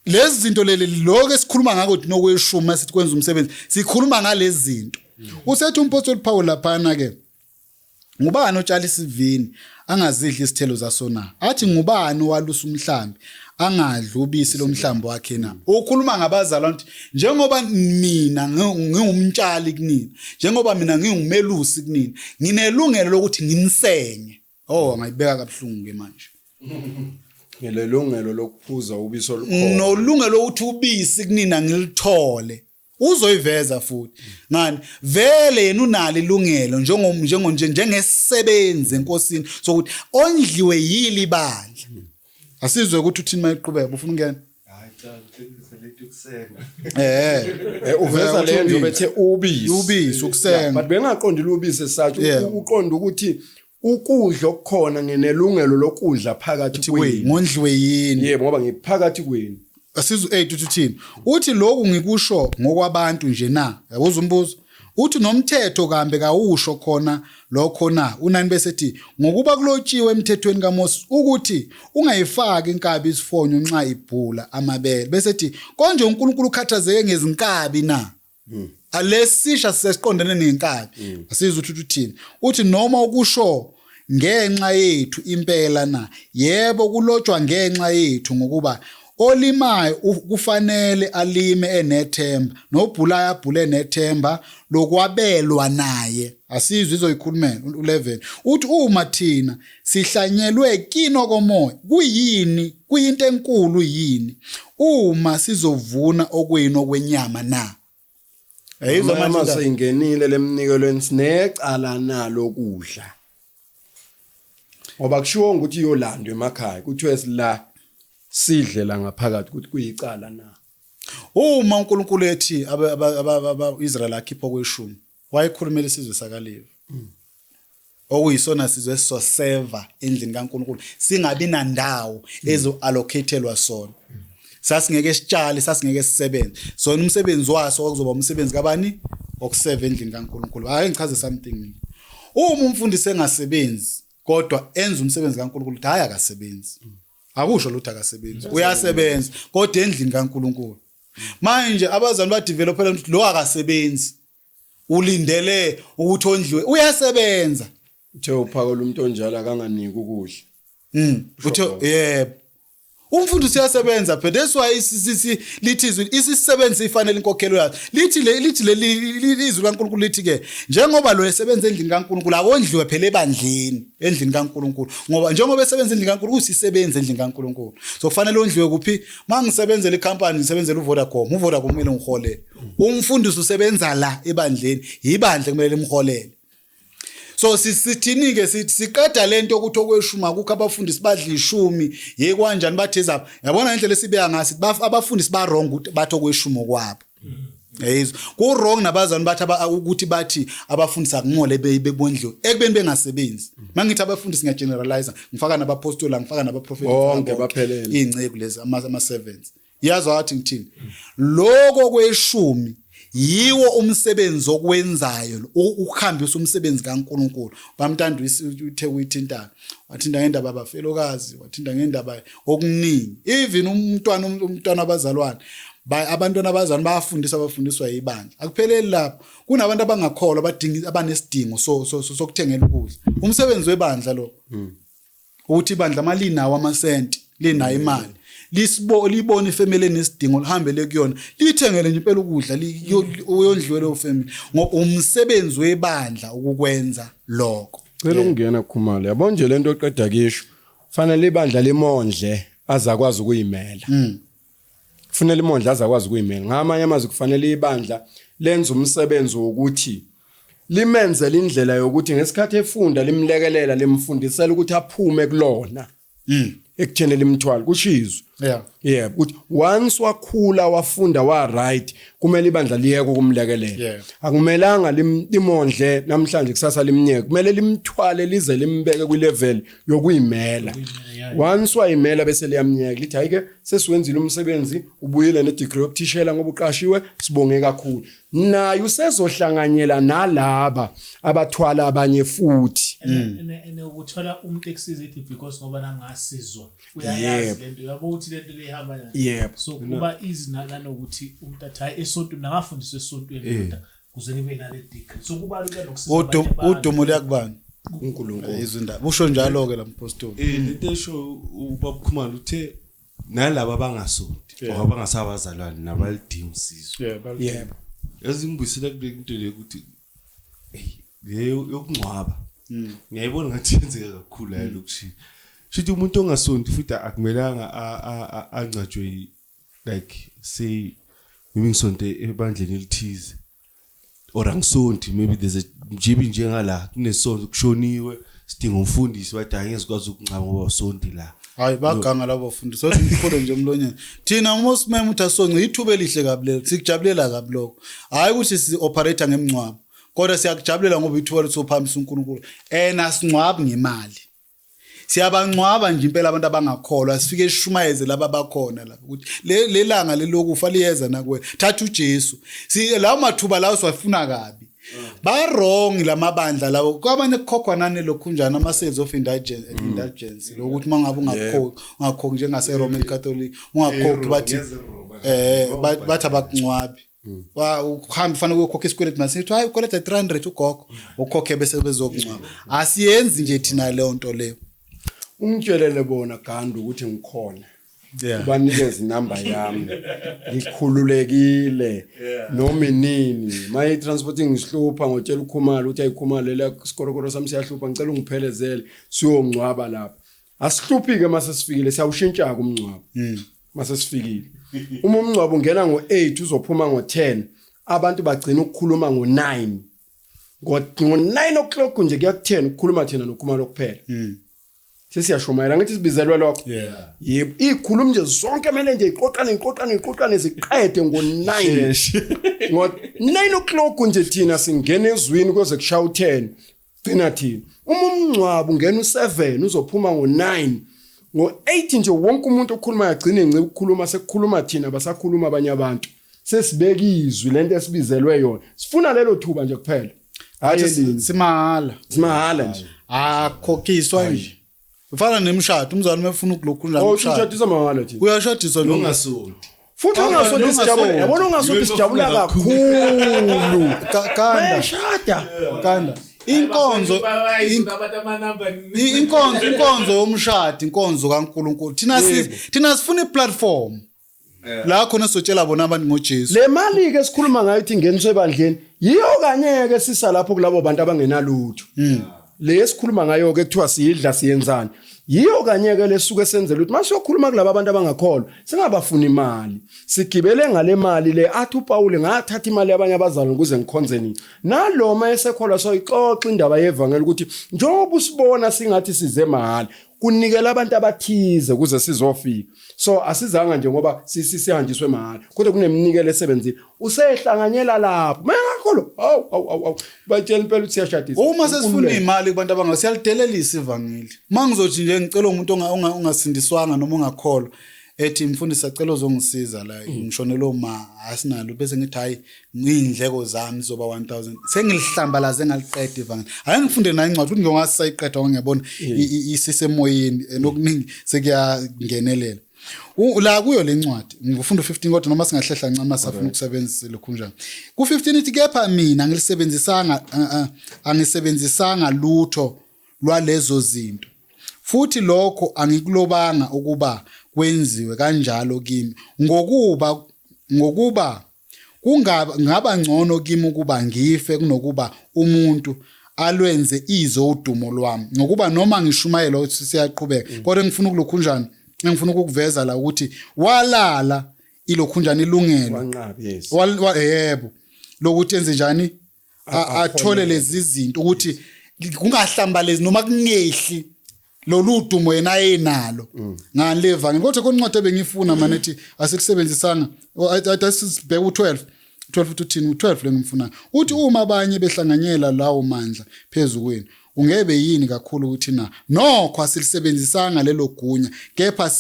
Lezi zinto leli lokho esikhuluma ngakho ukuthi nokweshumi sithi kwenza umsebenzi sikhuluma ngalezi zinto. Usethi umpostoli Paul laphana ke ngubani otshala isivini angazidli isithelo zaso na? Athi ngubani owalusa umhlambi angadli ubisi lomhlambi wakhe na? Ukhuluma ngabazalwane ukuthi njengoba mina ngingumtshali kunina, njengoba mina ngingumelusi kunina, nginelungelo lokuthi nginisenye. Oh ngayibeka kabuhlungu ke manje. Nginelungelo lokuphuza ubisi olukhona. Nolungelo lokuthi ubisi kunina ngilithole. Uzoyiveza futhi. Ngani vele yena unalo ilungelo njengo njengesebenzi enkosini sokuthi ondliwe yili ibandla. Asizwe ukuthi uthini mayiqhubeka ufuna ukungena. Hayi cha, ngiselete ukusenga. Uveza Uthi le nto ubisi. bethe ubisi. Ubisi, ukusenga. Yeah, but bengaqondile ubisi esathi Yeah. uqonda ukuthi ukudla okukhona nginelungelo lokudla phakathi kwenu. Ngondliwe yini? Yebo ngoba ngiphakathi kwenu. Asizwe 8 uthi uthini? Uthi lokhu ngikusho ngokwabantu nje na? Yabuza umbuzo. Uthi nomthetho kambe kawusho khona lokho na? U9 bese ethi ngokuba kulotshiwe emthethweni kaMose ukuthi ungayifaki inkabi isifonyo nxa ibhula amabele. Bese ethi konje uNkulunkulu ukhathazeke ngezinkabi na? Alesisha sesiqondene nenkabi. Asizwe ukuthi uthini. Uthi noma ukusho ngenxa yethu impela na? Yebo kulotshwa ngenxa yethu ngokuba olimayo kufanele alime enethemba nobhulayo abhule enethemba lokwabelwa naye. Asizwe izoyikhulumela u11. Uthi uma thina sihlanyelwe kino komoya, kuyini, kuyinto enkulu yini uma sizovuna okuyini okwenyama na? Ayizwa manje indaba. Seyingenile lemnikelweni sinecala nalo kudla. Ngoba kushiwo ukuthi iyolandwa emakhaya kuthiwe sila sidle la ngaphakathi ukuthi kuyicala na. Uma uNkulunkulu ethi aba-Israel akhipha okweshumi, wayekhulumela isizwe sakaLevi. Okuyisona sizwe esizoseva endlini kaNkulunkulu, singabi nandawo ezo-allocatelwa sona. Sasingeke sitshale, sasingeke sisebenze. Sona umsebenzi waso kwakuzoba umsebenzi kabani? Okuseva endlini kaNkulunkulu. Ake ngichaze something mina. Uma umfundisi engasebenzi kodwa enza umsebenzi kaNkulunkulu, uthi hayi akasebenzi. Akusho lutho akasebenzi. Uyasebenza kodwa endlini kaNkulunkulu. Manje abazali badevelopela ukuthi lo akasebenzi. Ulindele ukuthi ondliwe. Uyasebenza. Uthe uphakela umuntu onjalo akanganiki ukudla. Uthe yebo. Umfundisi uyasebenza phela. That's why isisi lithi izwi isisebenzi sifanele inkokhelo yaso. Lithi le lithi leli izwi kaNkulunkulu lithi ke njengoba lo esebenza endlini kaNkulunkulu akondliwe phela ebandleni endlini kaNkulunkulu ngoba njengoba esebenza endlini kaNkulunkulu usisebenza endlini kaNkulunkulu. So kufanele ondliwe kuphi? Mangisebenzela icompany ngisebenzela uVodacom, uVodacom kumele ngiholele. Umfundisi usebenza la ebandleni, ibandla kumele limholele. So sithini ke sithi siqeda lento ukuthi okweshumi akukho abafundisi badla ishumi yekanjani bathi ezabo. Yabona indlela esibeka ngayo sithi abafundisi ba wrong ukuthi bathi okweshumi kwabo. Yeyizwa. Ku wrong nabazali bathi ukuthi bathi abafundisi akumole bebondliwe ekubeni bengasebenzi. Mangithi abafundisi ngiya generalize ngifaka nabapostoli ngifaka nabaprofeti bonke baphelele izinceku lezi ama servants. Yazwa wathi ngithini? Lokho kweshumi yiwo umsebenzi okwenzayo ukuhambisa umsebenzi kaNkuluNkulu. Bamntanda uthe kuyithintana. Wathinta ngendaba abafelokazi, wathinta ngendaba okuningi. Even umntwana abazalwane abantwana abazalwane bayafundiswa abafundiswa ibandla. Akupheleli lapho. Kunabantu abangakholwa abadinga abanesidingo sokuthengela ukudla. Umsebenzi webandla lo. Ukuthi ibandla malinawo amasenti, linayo imali. Lisibo libona ifamily enesidingo lihambele kuyona lithengele nje impela ukudla uyondliwe leyo family ngoba umsebenzi webandla ukukwenza lokho. Cela ukungena Khumalo yabo nje lento oqeda kisho fanele ibandla limondle azakwazi ukuyimela. Kufanele imondle azakwazi ukuyimela. Ngamanye amazwi kufanele ibandla lenze umsebenzi wokuthi limenzele indlela yokuthi ngesikhathi efunda limlekelela limfundisela ukuthi aphume kulona. Ekutheni limthwala kusho izwi. Yeah, ukuthi once wakhula wafunda wa right kumele ibandla liyeke ukumlekelela. Akumelanga limondle namhlanje kusasa limnyeke. Kumele limthwale lize limbeke kwi level yokuyimela. Once wayimela bese liyamnyeka lithi hayi ke sesiwenzile umsebenzi ubuyile ne degree yokuthishela ngoba uqashiwe sibonge kakhulu. Naye usezohlanganyela nalaba abathwala abanye futhi. Ene ukuthola umuntu ekusiza ithi because ngoba nangasizwa uyayazi lento yabo ukuthi lento lehamba kanjani. So kuba easy nanokuthi umuntu athi hayi esontweni nakafundiswe esontweni kodwa kuze ngibe nale degree. So kuba lula nokusiza abanye abantu. Udumo liyakubani? uNkulunkulu. Izwi indaba. Usho njalo ke la mpostoli. Lento esho ubaba Khumalo uthe nalaba abangasonti or abangasabazalwane nabalidinga usizo. Yebo. Yazi ngibuyisela kule nto le ukuthi hey le yokungcwaba. Ngiyayibona ngathi yenzeka kakhulu la elokishini. Shuthi umuntu ongasonti futhi akumelanga angcatshwe like say maybe ngisonte ebandleni elithize or angisonti maybe there's a njibi njengala kunesonto kushoniwe sidinga umfundisi bathi angeke sikwazi ukungcaba ngoba usonti la. Hayi baganga labo bafundisi sothi ngikhule nje emlonyeni. Thina uma usimema uthi asonce ithuba elihle kabi lelo sikujabulela kabi lokho. Hayi ukuthi si operator ngemngcwabo kodwa siyakujabulela ngoba ithuba lethu sophambisa uNkulunkulu. Ena singcwabi ngemali. Siyabangcwaba nje impela abantu abangakholwa sifike sishumayeze laba abakhona lapha ukuthi le langa lelokufa liyeza nakuwe thatha uJesu. Si lawo mathuba lawo siwafuna kabi. Ba wrong lamabandla lawo kwabanye kukhokhwa nani lokhunjana ama sales of indulgence lokuthi mangabe ungakhokhi ungakhokhi njengase Roman Catholic ungakhokhi bathi bathi abakungcwabi. Wa uhamba ufanele uyokhokha isikweletu masithi hayi ukweleta 300 ugogo ukhokhe bese bezokungcwaba. Asiyenzi nje thina leyo nto leyo. Ungitshelele bona Gandhi ukuthi ngikhona. Ubanikeze inamba yami ngikhululekile noma inini maye transport ngihlupha ngotshela ukhumalo ukuthi ayikhumalo la sikorokoro sami siyahlupha ngicela ungiphelezele siyongcwaba lapha asihluphi ke mase sifikile siyawushintsha ke umngcwabo mase sifikile uma umngcwabo ungena ngo8 uzophuma ngo10 abantu bagcina ukukhuluma ngo9 ngo-9 o'clock nje kuya ku-10 ukukhuluma thina nokhumalo kuphela Sesiyashumayela ngithi sibizelwe lokho. Yebo, ikhuluma nje zonke kumele nje iqoqane iqoqane iqoqane ziqede ngo9. Ngo9 o'clock nje thina singena ezwini kuze kushaya u10. Gcina thina. Uma umngcwabo ungena u7 uzophuma ngo9. Ngo8 nje wonke umuntu okhulumayo agcine ngci ukukhuluma sekukhuluma thina basakhuluma abanye abantu. Sesibeka izwi lento esibizelwe yona. Sifuna lelo thuba nje kuphela. Hayi elinye. Simahhala. Simahhala nje. Akhokhiswa nje. Ufana nemshado, umzali uma efuna ukulokhu njalo. Oh, ushadisa mahhala thina. Uyashadiswa nje. Ungasonti. Futhi ungasonti sijabula. Yabona ungasonti sijabula kakhulu. Kanda. Bayashada. Kanda. Inkonzo inkonzo inkonzo yomshado, inkonzo kaNkuluNkulu. Thina thina sifuna iplatform. La khona sotshela bona abantu ngoJesu. Le mali ke sikhuluma ngayo ithi ingeniswe ebandleni yiyo kanye ke sisa lapho kulabo bantu abangenalutho. Le esikhuluma ngayo ke kuthiwa siyidla siyenzani. Yiyo kanye ke lesuke senzela ukuthi masiyokhuluma kulabo abantu abangakholwa singabafuni imali. Sigibele ngale mali le athi uPaul ngathatha imali yabanye abazalwane ukuze ngikhonze nini. Naloma esekholwa soyixoxa indaba yevangeli ukuthi njengoba usibona singathi size mahhala kunikela abantu abathize ukuze sizofika. So asizanga nje ngoba sihanjiswe mahhala kodwa kuneminikelo esebenzile usehlanganyela lapho mayengakholwa hawu hawu hawu batshela impela ukuthi siyashadisa. Uma sesifuna imali kubantu abanga siyalidelelisa ivangeli. Mangizothi nje ngicela umuntu ongasindiswanga noma ongakholwa ethi mfundisi acela uzongisiza la ngishonelwe uma asinalo bese ngithi hayi ngiyindleko zami zoba 1000 sengilihlambalaze ngaliqeda ivangeli. Hayi ngifunde nayo incwadi ukuthi ngiyongasayiqeda ngoba ngiyabona isisemoyeni nokuningi sekuyangenelela. La kuyo le ncwadi ngifunda u15 kodwa noma singahlehla ncama safuna ukusebenzisa lokhu njani. Ku15 ithi kepha mina ngilisebenzisanga angisebenzisanga lutho lwalezo zinto. Futhi lokho angikulobanga ukuba kwenziwe kanjalo kimi ngokuba kungaba ngcono kimi ukuba ngife kunokuba umuntu alwenze ize udumo lwami, ngokuba noma ngishumayela ukuthi siyaqhubeka kodwa ngifuna ukulokhunjani engifuna ukukuveza la ukuthi walala ilokhunjani ilungelo wanqaba yes yebo lokuthi enze njani athole lezi zinto ukuthi kungahlambalezi noma kungehli lolu dumo yena ayenalo ngani levangeli. Kodwa khona incwadi ebengifuna manje ethi asikusebenzisanga asibheke u12 12 uthi uthini u12 lengimfunayo uthi uma abanye behlanganyela lawo mandla phezulu kwenu ungebe yini kakhulu ukuthi na nokho asilisebenzisanga lelo gunya kepha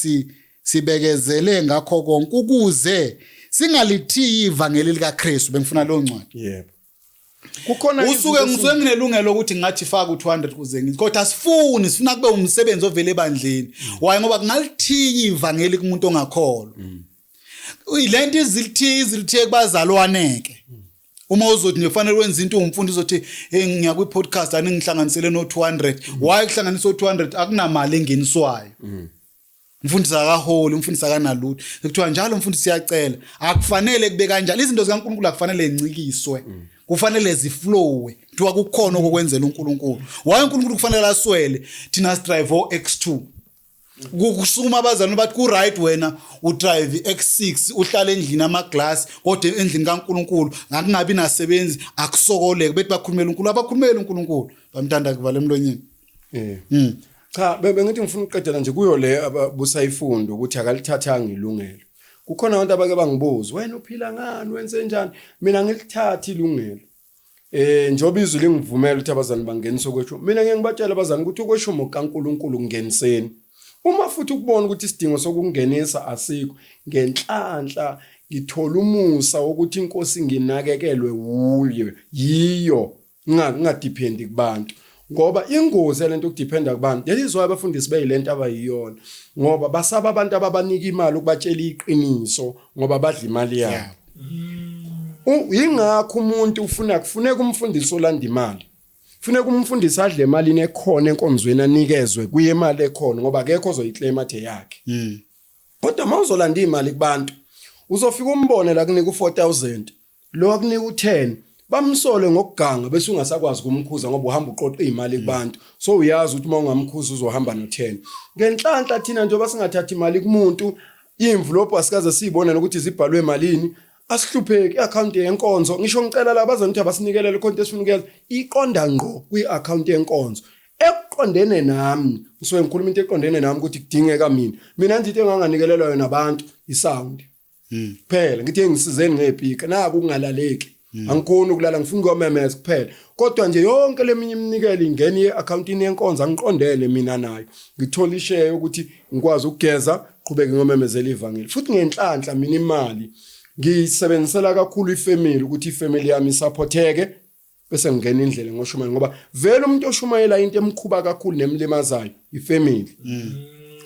sibekezele ngakho konke ukuze singalithiyi ivangeli likaKristu. Bengifuna leyo ncwadi. Yebo. Kukhona usuke ngisuke nginelungelo ukuthi ngathi faka u200 kuze ngithi kodwa asifuni sifuna kube umsebenzi ovela ebandleni. Why? Ngoba kungalithiyi ivangeli kumuntu ongakholwa. Lento izilithiye kubazalwaneke. Uma uzothi nje kufanele wenze into umfundi uzothi hey ngiya kwi podcast ani ngihlanganisele no 200. Why kuhlanganisa 200? Akunamali engeniswayo. Umfundisi akaholi, umfundisi akanalutho. Kuthiwa njalo umfundisi siyacela. Akufanele kube kanjalo. Izinto zikaNkulunkulu akufanele zincikiswe. Kufanele ziflowe. Kuthiwa kukhona okwenzela uNkulunkulu. Why uNkulunkulu kufanele aswele? Thina sidrive o X2. Kusukuma abazalwane bathi ku right wena udrive X6 uhlala endlini ama glass kodwa endlini kaNkulunkulu ngakungabi nasebenzi akusokoleke bethi bakhulumela uNkulunkulu abakhulumela uNkulunkulu bamthanda kuvala emlonyeni. Cha bengithi ngifuna ukuqedela nje kuyo le abusayifundo ukuthi akalithathanga ilungelo. Kukhona abantu abake bangibuza wena uphila ngani wenze njani mina ngilithatha ilungelo. Njengoba izwi lingivumela ukuthi abazali bangeniswe kweshumo mina ngeke ngibatshele abazali ukuthi ukweshumo kaNkuluNkulu kungeniseni. Uma futhi ukubona ukuthi isidingo sokungenisa asikho ngenhlanhla ngithola umusa wokuthi inkosi nginakekelwe wuye yiyo ngingadependi kubantu ngoba ingozi lento ukudependa kubantu yelizwa abafundisi beyilento abayiyona ngoba basaba abantu ababanika imali ukubatshela iqiniso ngoba badla imali yabo. Yingakho umuntu ufuna kufuneka umfundisi olanda imali kufuneka umfundisi adle imali ekhona enkonzweni anikezwe kuye imali ekhona ngoba akekho ozoyiclaim athe yakhe. Kodwa mawuzolanda imali kubantu uzofika umbone la kunika u4000 lo akunika u10 bamsole ngokuganga bese ungasakwazi kumkhuza ngoba uhamba uqoqa imali kubantu. So uyazi ukuthi uma ungamkhuza uzohamba no10. Ngenhlanhla thina njengoba singathathi imali kumuntu, imvulophu asikaze siyibone nokuthi zibhalwe malini, asihlupheki. I-akhawunti yenkonzo, ngisho ngicela la bazana ukuthi abasinikelele khona into esifuna ukuyenza, iqonda ngqo kwi-akhawunti yenkonzo ekuqondene nami. Ngisuke ngikhuluma into eqondene nami ukuthi kudingeka mina. Mina nje into enganganikelelwa yona abantu isound kuphela. Ngithi ngisizeni ngepika naku kungalaleki, angikhoni ukulala, ngifuna ukuyomemeza kuphela. Kodwa nje yonke leminye iminikelo ingene ye-akhawuntini yenkonzo angiqondene mina nayo, ngithola ishare ukuthi ngikwazi ukugeza, qhubeke ngiyomemezela ivangeli. Futhi ngenhlanhla mina imali ngiyisebenzisela kakhulu ifamily, ukuthi ifamily yami isupporteke, bese ngingena indlela ngoshumayela, ngoba vele umuntu oshumayela into emkhuba kakhulu nemlimazayo ifamily.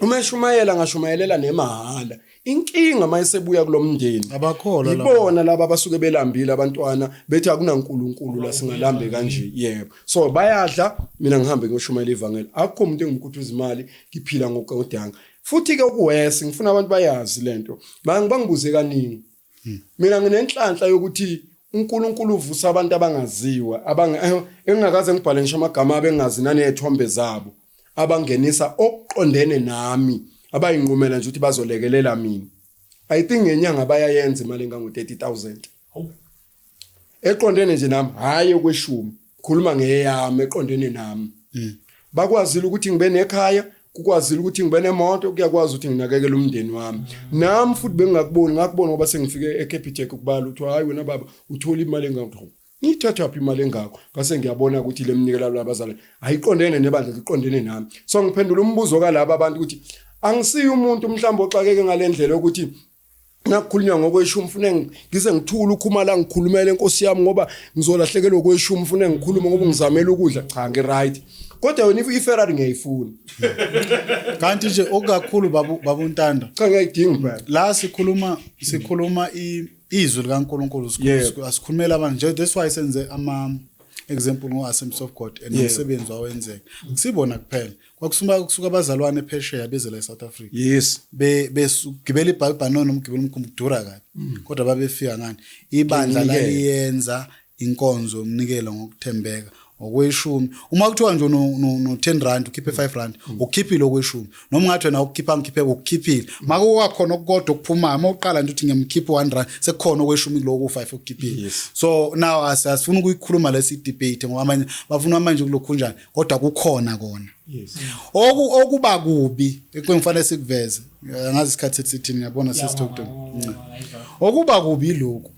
Uma eshumayela ngashumayelela nemahhala, inkinga mayesebuya kulomndeni Abakholwa laba. Ibona laba abasuke belambile abantwana, bethi akunaNkulunkulu la, singalambe kanje. Yebo, so bayadla, mina ngihambe ngiyoshumayela ivangeli. Akukho umuntu engimkhuthuza imali, ngiphila ngokodanga. Futhi ke okuwesi ngifuna abantu bayazi lento, bangibuze kaningi. Mina nginenhlanhla yokuthi uNkulunkulu uvusa abantu abangaziwa, abanga engingakaze ngibhale ngisho amagama abo, engazi nanezithombe zabo, abangenisa okuqondene nami, abayinqumela nje ukuthi bazolekelela mina. I think ngenyanga bayayenza imali engango 30,000 eqondene nje nami, hayi okweshumi, khuluma ngeyami eqondene nami. Bakwazile ukuthi ngibe nekhaya, kukwazile ukuthi ngibe nemoto, kuyakwazi ukuthi nginakekele umndeni wami. Nami futhi bengingakuboni, ngakubona ngoba sengifike eCapitec ukubala ukuthi hayi wena baba uthola imali engako, ngiyithatha phi imali engako? Ngase ngiyabona ukuthi le mnikelo labazali ayiqondene nebandla, iqondene nami. So ngiphendula umbuzo kalaba abantu ukuthi angisiyo umuntu mhlawumbe oxakeke ngalendlela ukuthi nakukhulunywa ngokweshumi fune ngize ngithule ukhuma la ngikhulumele inkosi yami ngoba ngizolahlekelwa okweshumi, fune ngikhulume ngoba ngizamela ukudla. Cha, ngi-right, kodwa wena iFerrari ngiyayifuna. Kanti nje okukakhulu babuNtanda, Cha, ngiyayidinga phela. La sikhuluma izwi likaNkulunkulu, asikhulumela abantu nje. That's why senze ama example ngo-Assemblies of God and umsebenzi wawenzeka kusibona kuphela. Kwakusuka kusuka abazalwane phesheya beze la eSouth Africa, besugibela ibhayibhanoni noma ugibela umkhumbi, kudura kabi, kodwa babefika ngani? Ibandla Ngemnikelo. laliyenza inkonzo yomnikelo ngokuthembeka okweshumi. Uma kuthiwa nje no 10 rand ukhiphe 5 rand, ukhiphile okweshumi. Noma ungathi wena ukukhipha ngikhiphe, ukukhiphile. Makuwakhona okukodwa okuphumayo, uma uqala nje uthi ngiyamkhipha 1 rand, sekukhona okweshumi kuloko u5 okukhiphile. So now asifuna ukuyikhuluma lesi debate ngoba manje bafuna manje kulokhunjani, kodwa kukhona kona okuba kubi ekungifanele sikuveze. Angazi isikhathi sethu sithini, ngiyabona sesitokutoni. Okuba kubi lokhu,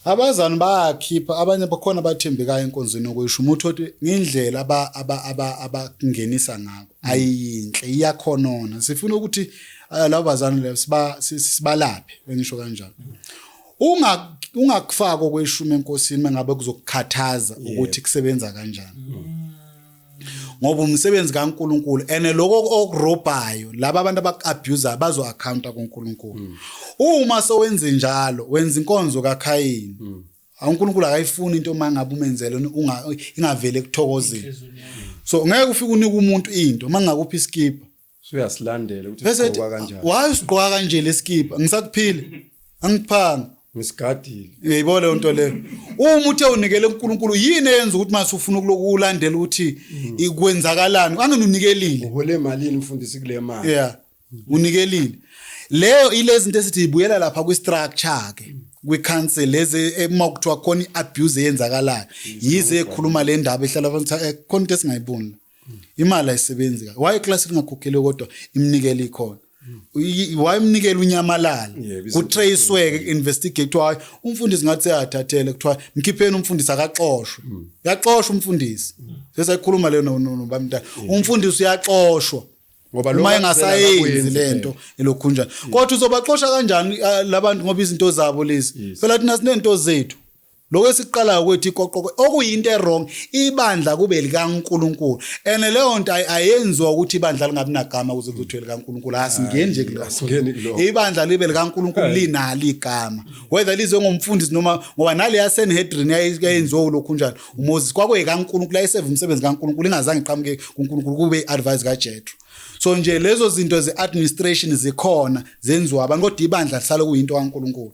abazali bayakhipha, abanye bakhona bathembekayo enkonzweni yokweshumi, uthole ngendlela aba aba aba abakungenisa ngako ayiyinhle, iyakhonona. Sifuna ukuthi labo bazali labo sibalaphe, bengisho kanjalo. Ungakufaka okweshumi enkosini mangabe kuzokukhathaza ukuthi kusebenza kanjani, ngoba umsebenzi kaNkuluNkulu and lokho okurobhayo laba abantu abaku-abuser bazo-accounta kuNkulunkulu. Uma sowenze njalo, wenza inkonzo kaKhayini. UNkulunkulu akayifuni into uma ngabe umenzele ingavele ekuthokozeni. So ngeke ufike unike umuntu into uma ngakuphi iskipa Suyasilandela ukuthi bese sigqokwa kanjani. Why usigqoka kanje leskipa? Ngisakuphile, angikuphanga. Ngisigadile. Uyayibona leyo nto leyo? Uma uthe unikele kuNkulunkulu, yini eyenza ukuthi mase ufuna ukuloku ulandela ukuthi ikwenzakalani angene unikelile? Uhole malini mfundisi kule mali? Yeah, unikelile. Leyo ilezi zinto esithi ibuyela lapha kwi-structure ke kwi-council lezi, uma kuthiwa khona i-abuse eyenzakalayo, yize ekhuluma le ndaba ehlala phansi, khona into esingayiboni la. Imali ayisebenzi kahle. Why iclass lingakhokheliwe kodwa iminikelo ikhona? Why umnikelo unyamalala? Yebo, Kutracewe, investigate why umfundisi ngathi seyathathele, kuthiwa mkhipheni umfundisi, akaxoshwe. Uyaxoshwa umfundisi, sesayikhuluma leyo nobamntana, umfundisi uyaxoshwa Ngoba lo uma wakuzela engasayenzi akakwenzi. lento elokhunjani. Kodwa uzobaxosha kanjani labantu? Ngoba izinto zabo lezi phela, thina sinento zethu. Lokho esiqalayo kwethu ikoqoko okuyinto ewrong, ibandla kube likaNkuluNkulu and leyo nto ayenziwa ukuthi ibandla lingabi nagama ukuze kuzothiwe likaNkuluNkulu. Asingeni nje kulokho. Asingeni kulokho. Ibandla libe likaNkuluNkulu linalo igama, whether lizwe ngomfundisi noma ngoba naleya Sanhedrin yayenziwe ulokhu njani uMoses, kwakuyikaNkuluNkulu, ayiseva umsebenzi kaNkuluNkulu, ingazange iqhamuke kuNkulunkulu, kube advice kaJethro. So nje lezo zinto ze-administration zikhona, zenziwa abantu, kodwa ibandla lisale kuyinto kaNkulunkulu.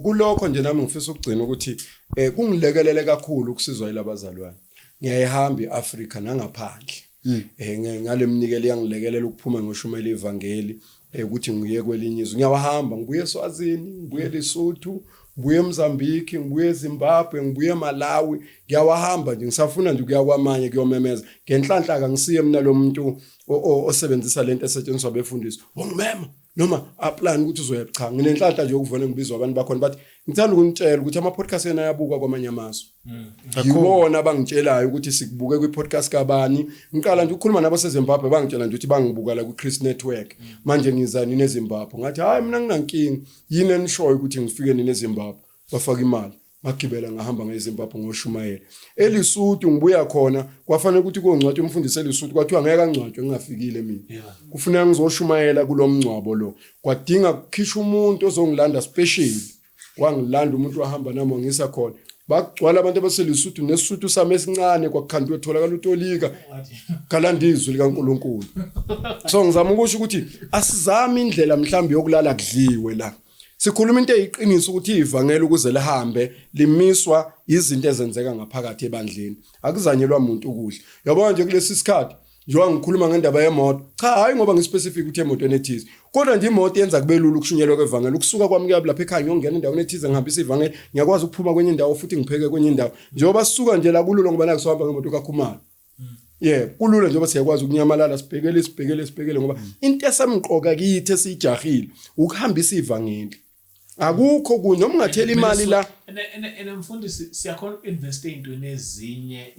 Kulokho nje nami ngifisa ukugcina ukuthi kungilekelele kakhulu ukusizwa yilabazalwane. Ngiyayihamba iAfrika nangaphandle. Ngale mnikelo yangilekelela ukuphuma ngoshumayela ivangeli, ukuthi ngiye kwelinye izwe. Ngiyawahamba, ngibuye eSwazini, ngibuye eLesotho, ngibuye eMozambique, ngibuye eZimbabwe, ngibuye eMalawi. Ngiyawahamba nje, ngisafuna nje ukuya kwamanye kuyomemeza. Ngenhlanhla ngisiye mina lo muntu osebenzisa lento esetshenziswa befundisi. Wangimema noma aplan ukuthi uzoya, cha, nginenhlanhla nje yokuvona ngibizwa abantu bakhona, bathi ngithanda ukunitshela ukuthi ama podcast yena ayabukwa kwamanye amazwe. Yibona abangitshelayo ukuthi sikubuke kwi-podcast kabani. Ngiqala nje ukukhuluma nabo seZimbabwe, bangitshela nje ukuthi bangibuka la kwi-Chris Network. Manje ngiza nini eZimbabwe? Ngathi hayi, mina nginankinga, yini enishoyo ukuthi ngifike nini eZimbabwe? Bafaka imali, ngagibela ngahamba ngeZimbabwe ngoshumayela. ELesotho ngibuya khona, kwafanele ukuthi kongcwatshwe umfundisi eLesotho, kwathiwa ngeke angcwatshwe ngingafikile mina, kufuneka ngizoshumayela kulo mngcwabo lo. Kwadinga kukhishwa umuntu ozongilanda special, wangilanda umuntu, wahamba nami wangisa khona. Bagcwala abantu abaseLesotho neSuthu sami esincane, kwakukhandiwe tholakala utolika kalanda izwi likaNkuluNkulu. So ngizama ukusho ukuthi asizami indlela mhlawumbe yokulala kudliwe la. Sikhuluma into eyiqiniso ukuthi ivangeli ukuze lihambe limiswa izinto ezenzeka ngaphakathi ebandleni. Akuzanyelwa umuntu ukudla. Yabona nje kulesi sikhathi njengoba ngikhuluma ngendaba yemoto, cha, hayi ngoba ngispecific ukuthi emotweni ethize, kodwa nje imoto yenza kube lula ukushunyelwa kwevangeli. Ukusuka kwami kuya lapha ekhaya ngiyongena endaweni ethize ngihambisa ivangeli, ngiyakwazi ukuphuma kwenye indawo futhi ngipheke kwenye indawo. Njengoba sisuka nje la kulula ngoba naku sohamba ngemoto kaKhumalo. Yebo, kulula njengoba siyakwazi ukunyamalala, sibhekele sibhekele sibhekele, ngoba into esemqoka kithi esiyijahile ukuhambisa ivangeli. Akukho kunye noma ungathela imali la. Ene mfundisi, siyakhona uku-invest ey'ntweni ezinye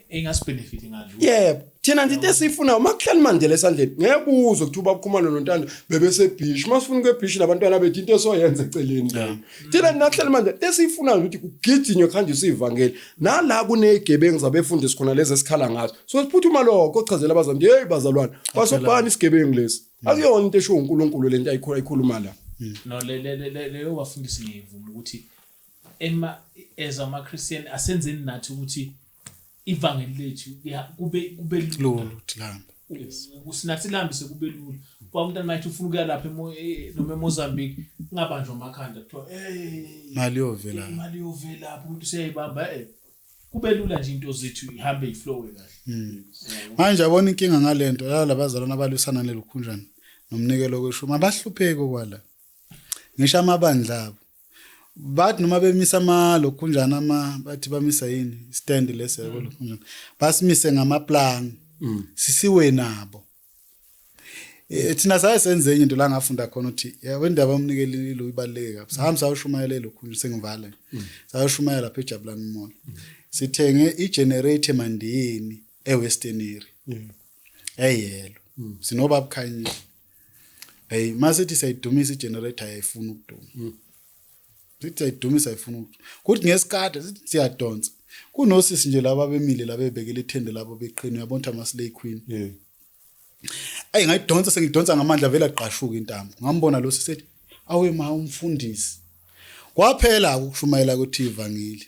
engasibenefit ngalutho. Yebo, thina nje into esiyifunayo uma kuhlala iMandela esandleni, ngeke uzwe kuthiwa uBaba noNtando bebesebhishi. Uma sifuna ukuya ebhishi nabantwana bethu, into esoyenza eceleni leyo. Thina nakuhlala iMandela, into esiyifunayo ukuthi kugijinywe kuhanjiswe ivangeli. Nala kunezigebengu zabefundisi khona lezi esikhala ngazo. So siphuthuma lokho ochazela abazalwane, hey bazalwane, basobhani isigebengu lesi. Akuyona into esho uNkulunkulu lento ayikhuluma la. No, le le le leyo bafundisi ngiyivuma ukuthi ema as ama Christian asenzeni nathi ukuthi ivangeli lethu kube lula lula ukuthi lihambe. Sinathi lihambise kube lula. Kwa umuntu mayithi ufuna ukuya lapha noma eMozambique, kungabanjwa amakhanda kuthiwa hey, imali yovela, imali yovelaphi, umuntu useyayibamba. Kube lula nje, into zethu ihambe iflowe kahle. Manje yabona inkinga ngalento la, labazalwane abalwisana nelokhunjani nomnikelo kweshumi abahlupheki kwala, ngisho amabandla abo bathi noma bemisa amalokhunjana ama bathi bamisa yini stand lesi yabo lokhunjana, basimise ngamaplangi sisiwe nabo. Thina saye senze enye into la ngafunda khona ukuthi yabo indaba yomnikelo lo ibaluleke kabi. Sahamba sayoshumayela elokhunja, sengivale, sayoshumayela lapha eJabulani Mall, sithenge igenerator emandiyeni eWestern Area eyelo, sinobaba Khanyile. Hey, masithi siyayidumisa igenerator, ayifuna ukuduma. Sithi siyayidumisa, ayifuna ukuduma. Kuthi ngesikade sithi siyadonsa, kunosisi nje laba bemile la bebekele ithende labo beqhini, uyabona ukuthi ama-slay queen. Ayi, ngayidonsa, sengidonsa ngamandla, vele aqashuka intambo. Ngambona lo sisethi, awe ma umfundisi. Kwaphela ukushumayela kuthi ivangeli.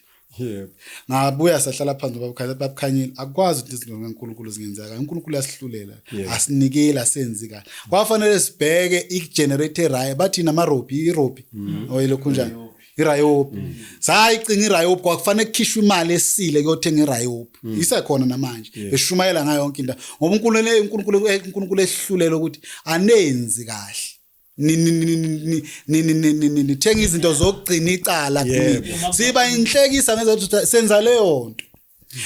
Ngabuya sahlala phansi babukhanyile, babukhanyile, akwazi ukuthi izinto kaNkulunkulu zingenzeka, uNkulunkulu uyasihlulela. Asinikeli, asenzi kahle. Kwafanele sibheke i-generator right, bathi namarobi irobi oyilokhu njani irayopi, sayicinga irayopi. Kwakufanele kukhishwe imali esile kuyothenga irayopi, isekhona namanje eshumayela ngayo yonke indawo, ngoba uNkulunkulu ehlulela ukuthi anenzi kahle. Nithenga izinto zokugcina icala kumina, siba inhlekisa ngezathi senza leyo nto,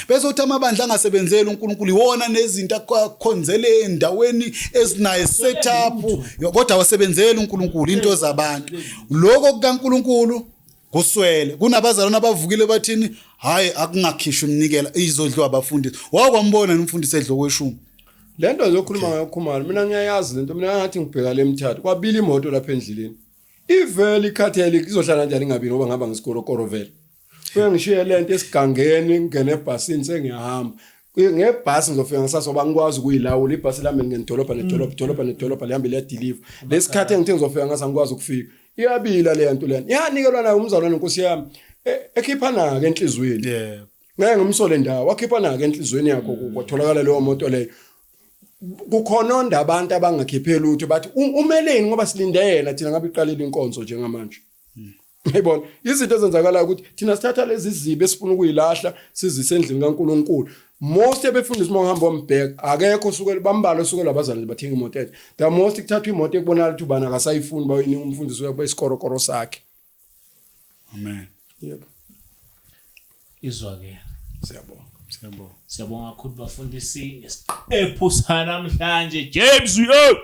bese uthi amabandla angasebenzeli uNkulunkulu iwona nezinto akhonzele endaweni ezinayo setup, kodwa awasebenzeli uNkulunkulu, into zabantu, lokho kukaNkulunkulu kuswele. Kunabazalwane abavukile bathini, hayi, akungakhishwa iminikela, izodliwa abafundisi. Wakwambona umfundisi edlo kweshumi? Lento nje okhuluma ngayo Khumalo, mina ngiyayazi lento. Mina ngathi ngibheka le mthatha, kwabili imoto lapha endleleni, ivele ikhathele, izohlala kanjani ingabili ngoba ngihamba ngesikorokoro vele. Kuye ngishiye lento esigangeni, ngingene ebhasini, sengiyahamba ngebhasi, ngizofika ngisasa ngoba ngikwazi ukuyilawula ibhasi lami, ngingena nedolobha nedolobha nedolobha, lihambe liyadeliver lesikhathi engithe ngizofika ngasa, ngikwazi ukufika, iyabila le nto lena, yanikelwa nayo umzalwane, nkosi yami, ekhipha nake enhliziyweni. Ngeke ngimsole ndawo, wakhipha nake enhliziyweni yakho, kwatholakala leyo moto leyo. Kukhononda abantu abangakhiphe lutho, bathi umeleni ngoba silinde yena thina ngabe iqalile inkonzo njengamanje. Uyayibona izinto ezenzakalayo ukuthi thina sithatha lezi zibi esifuna ukuyilahla sizise endlini kaNkuluNkulu. Most ebefundisi uma uhamba ombheka akekho osukela bambalwa osukela abazalwane bathenga imoto entsha. The most kuthathwa imoto ekubonakala ukuthi ubani akasayifuni bayinika umfundisi uyakuba isikorokoro sakhe. Amen. Yebo. Izwa ke. Siyabonga. Siyabonga. Siyabonga kakhulu bafundisi ngesiqephu sanamhlanje. James we out.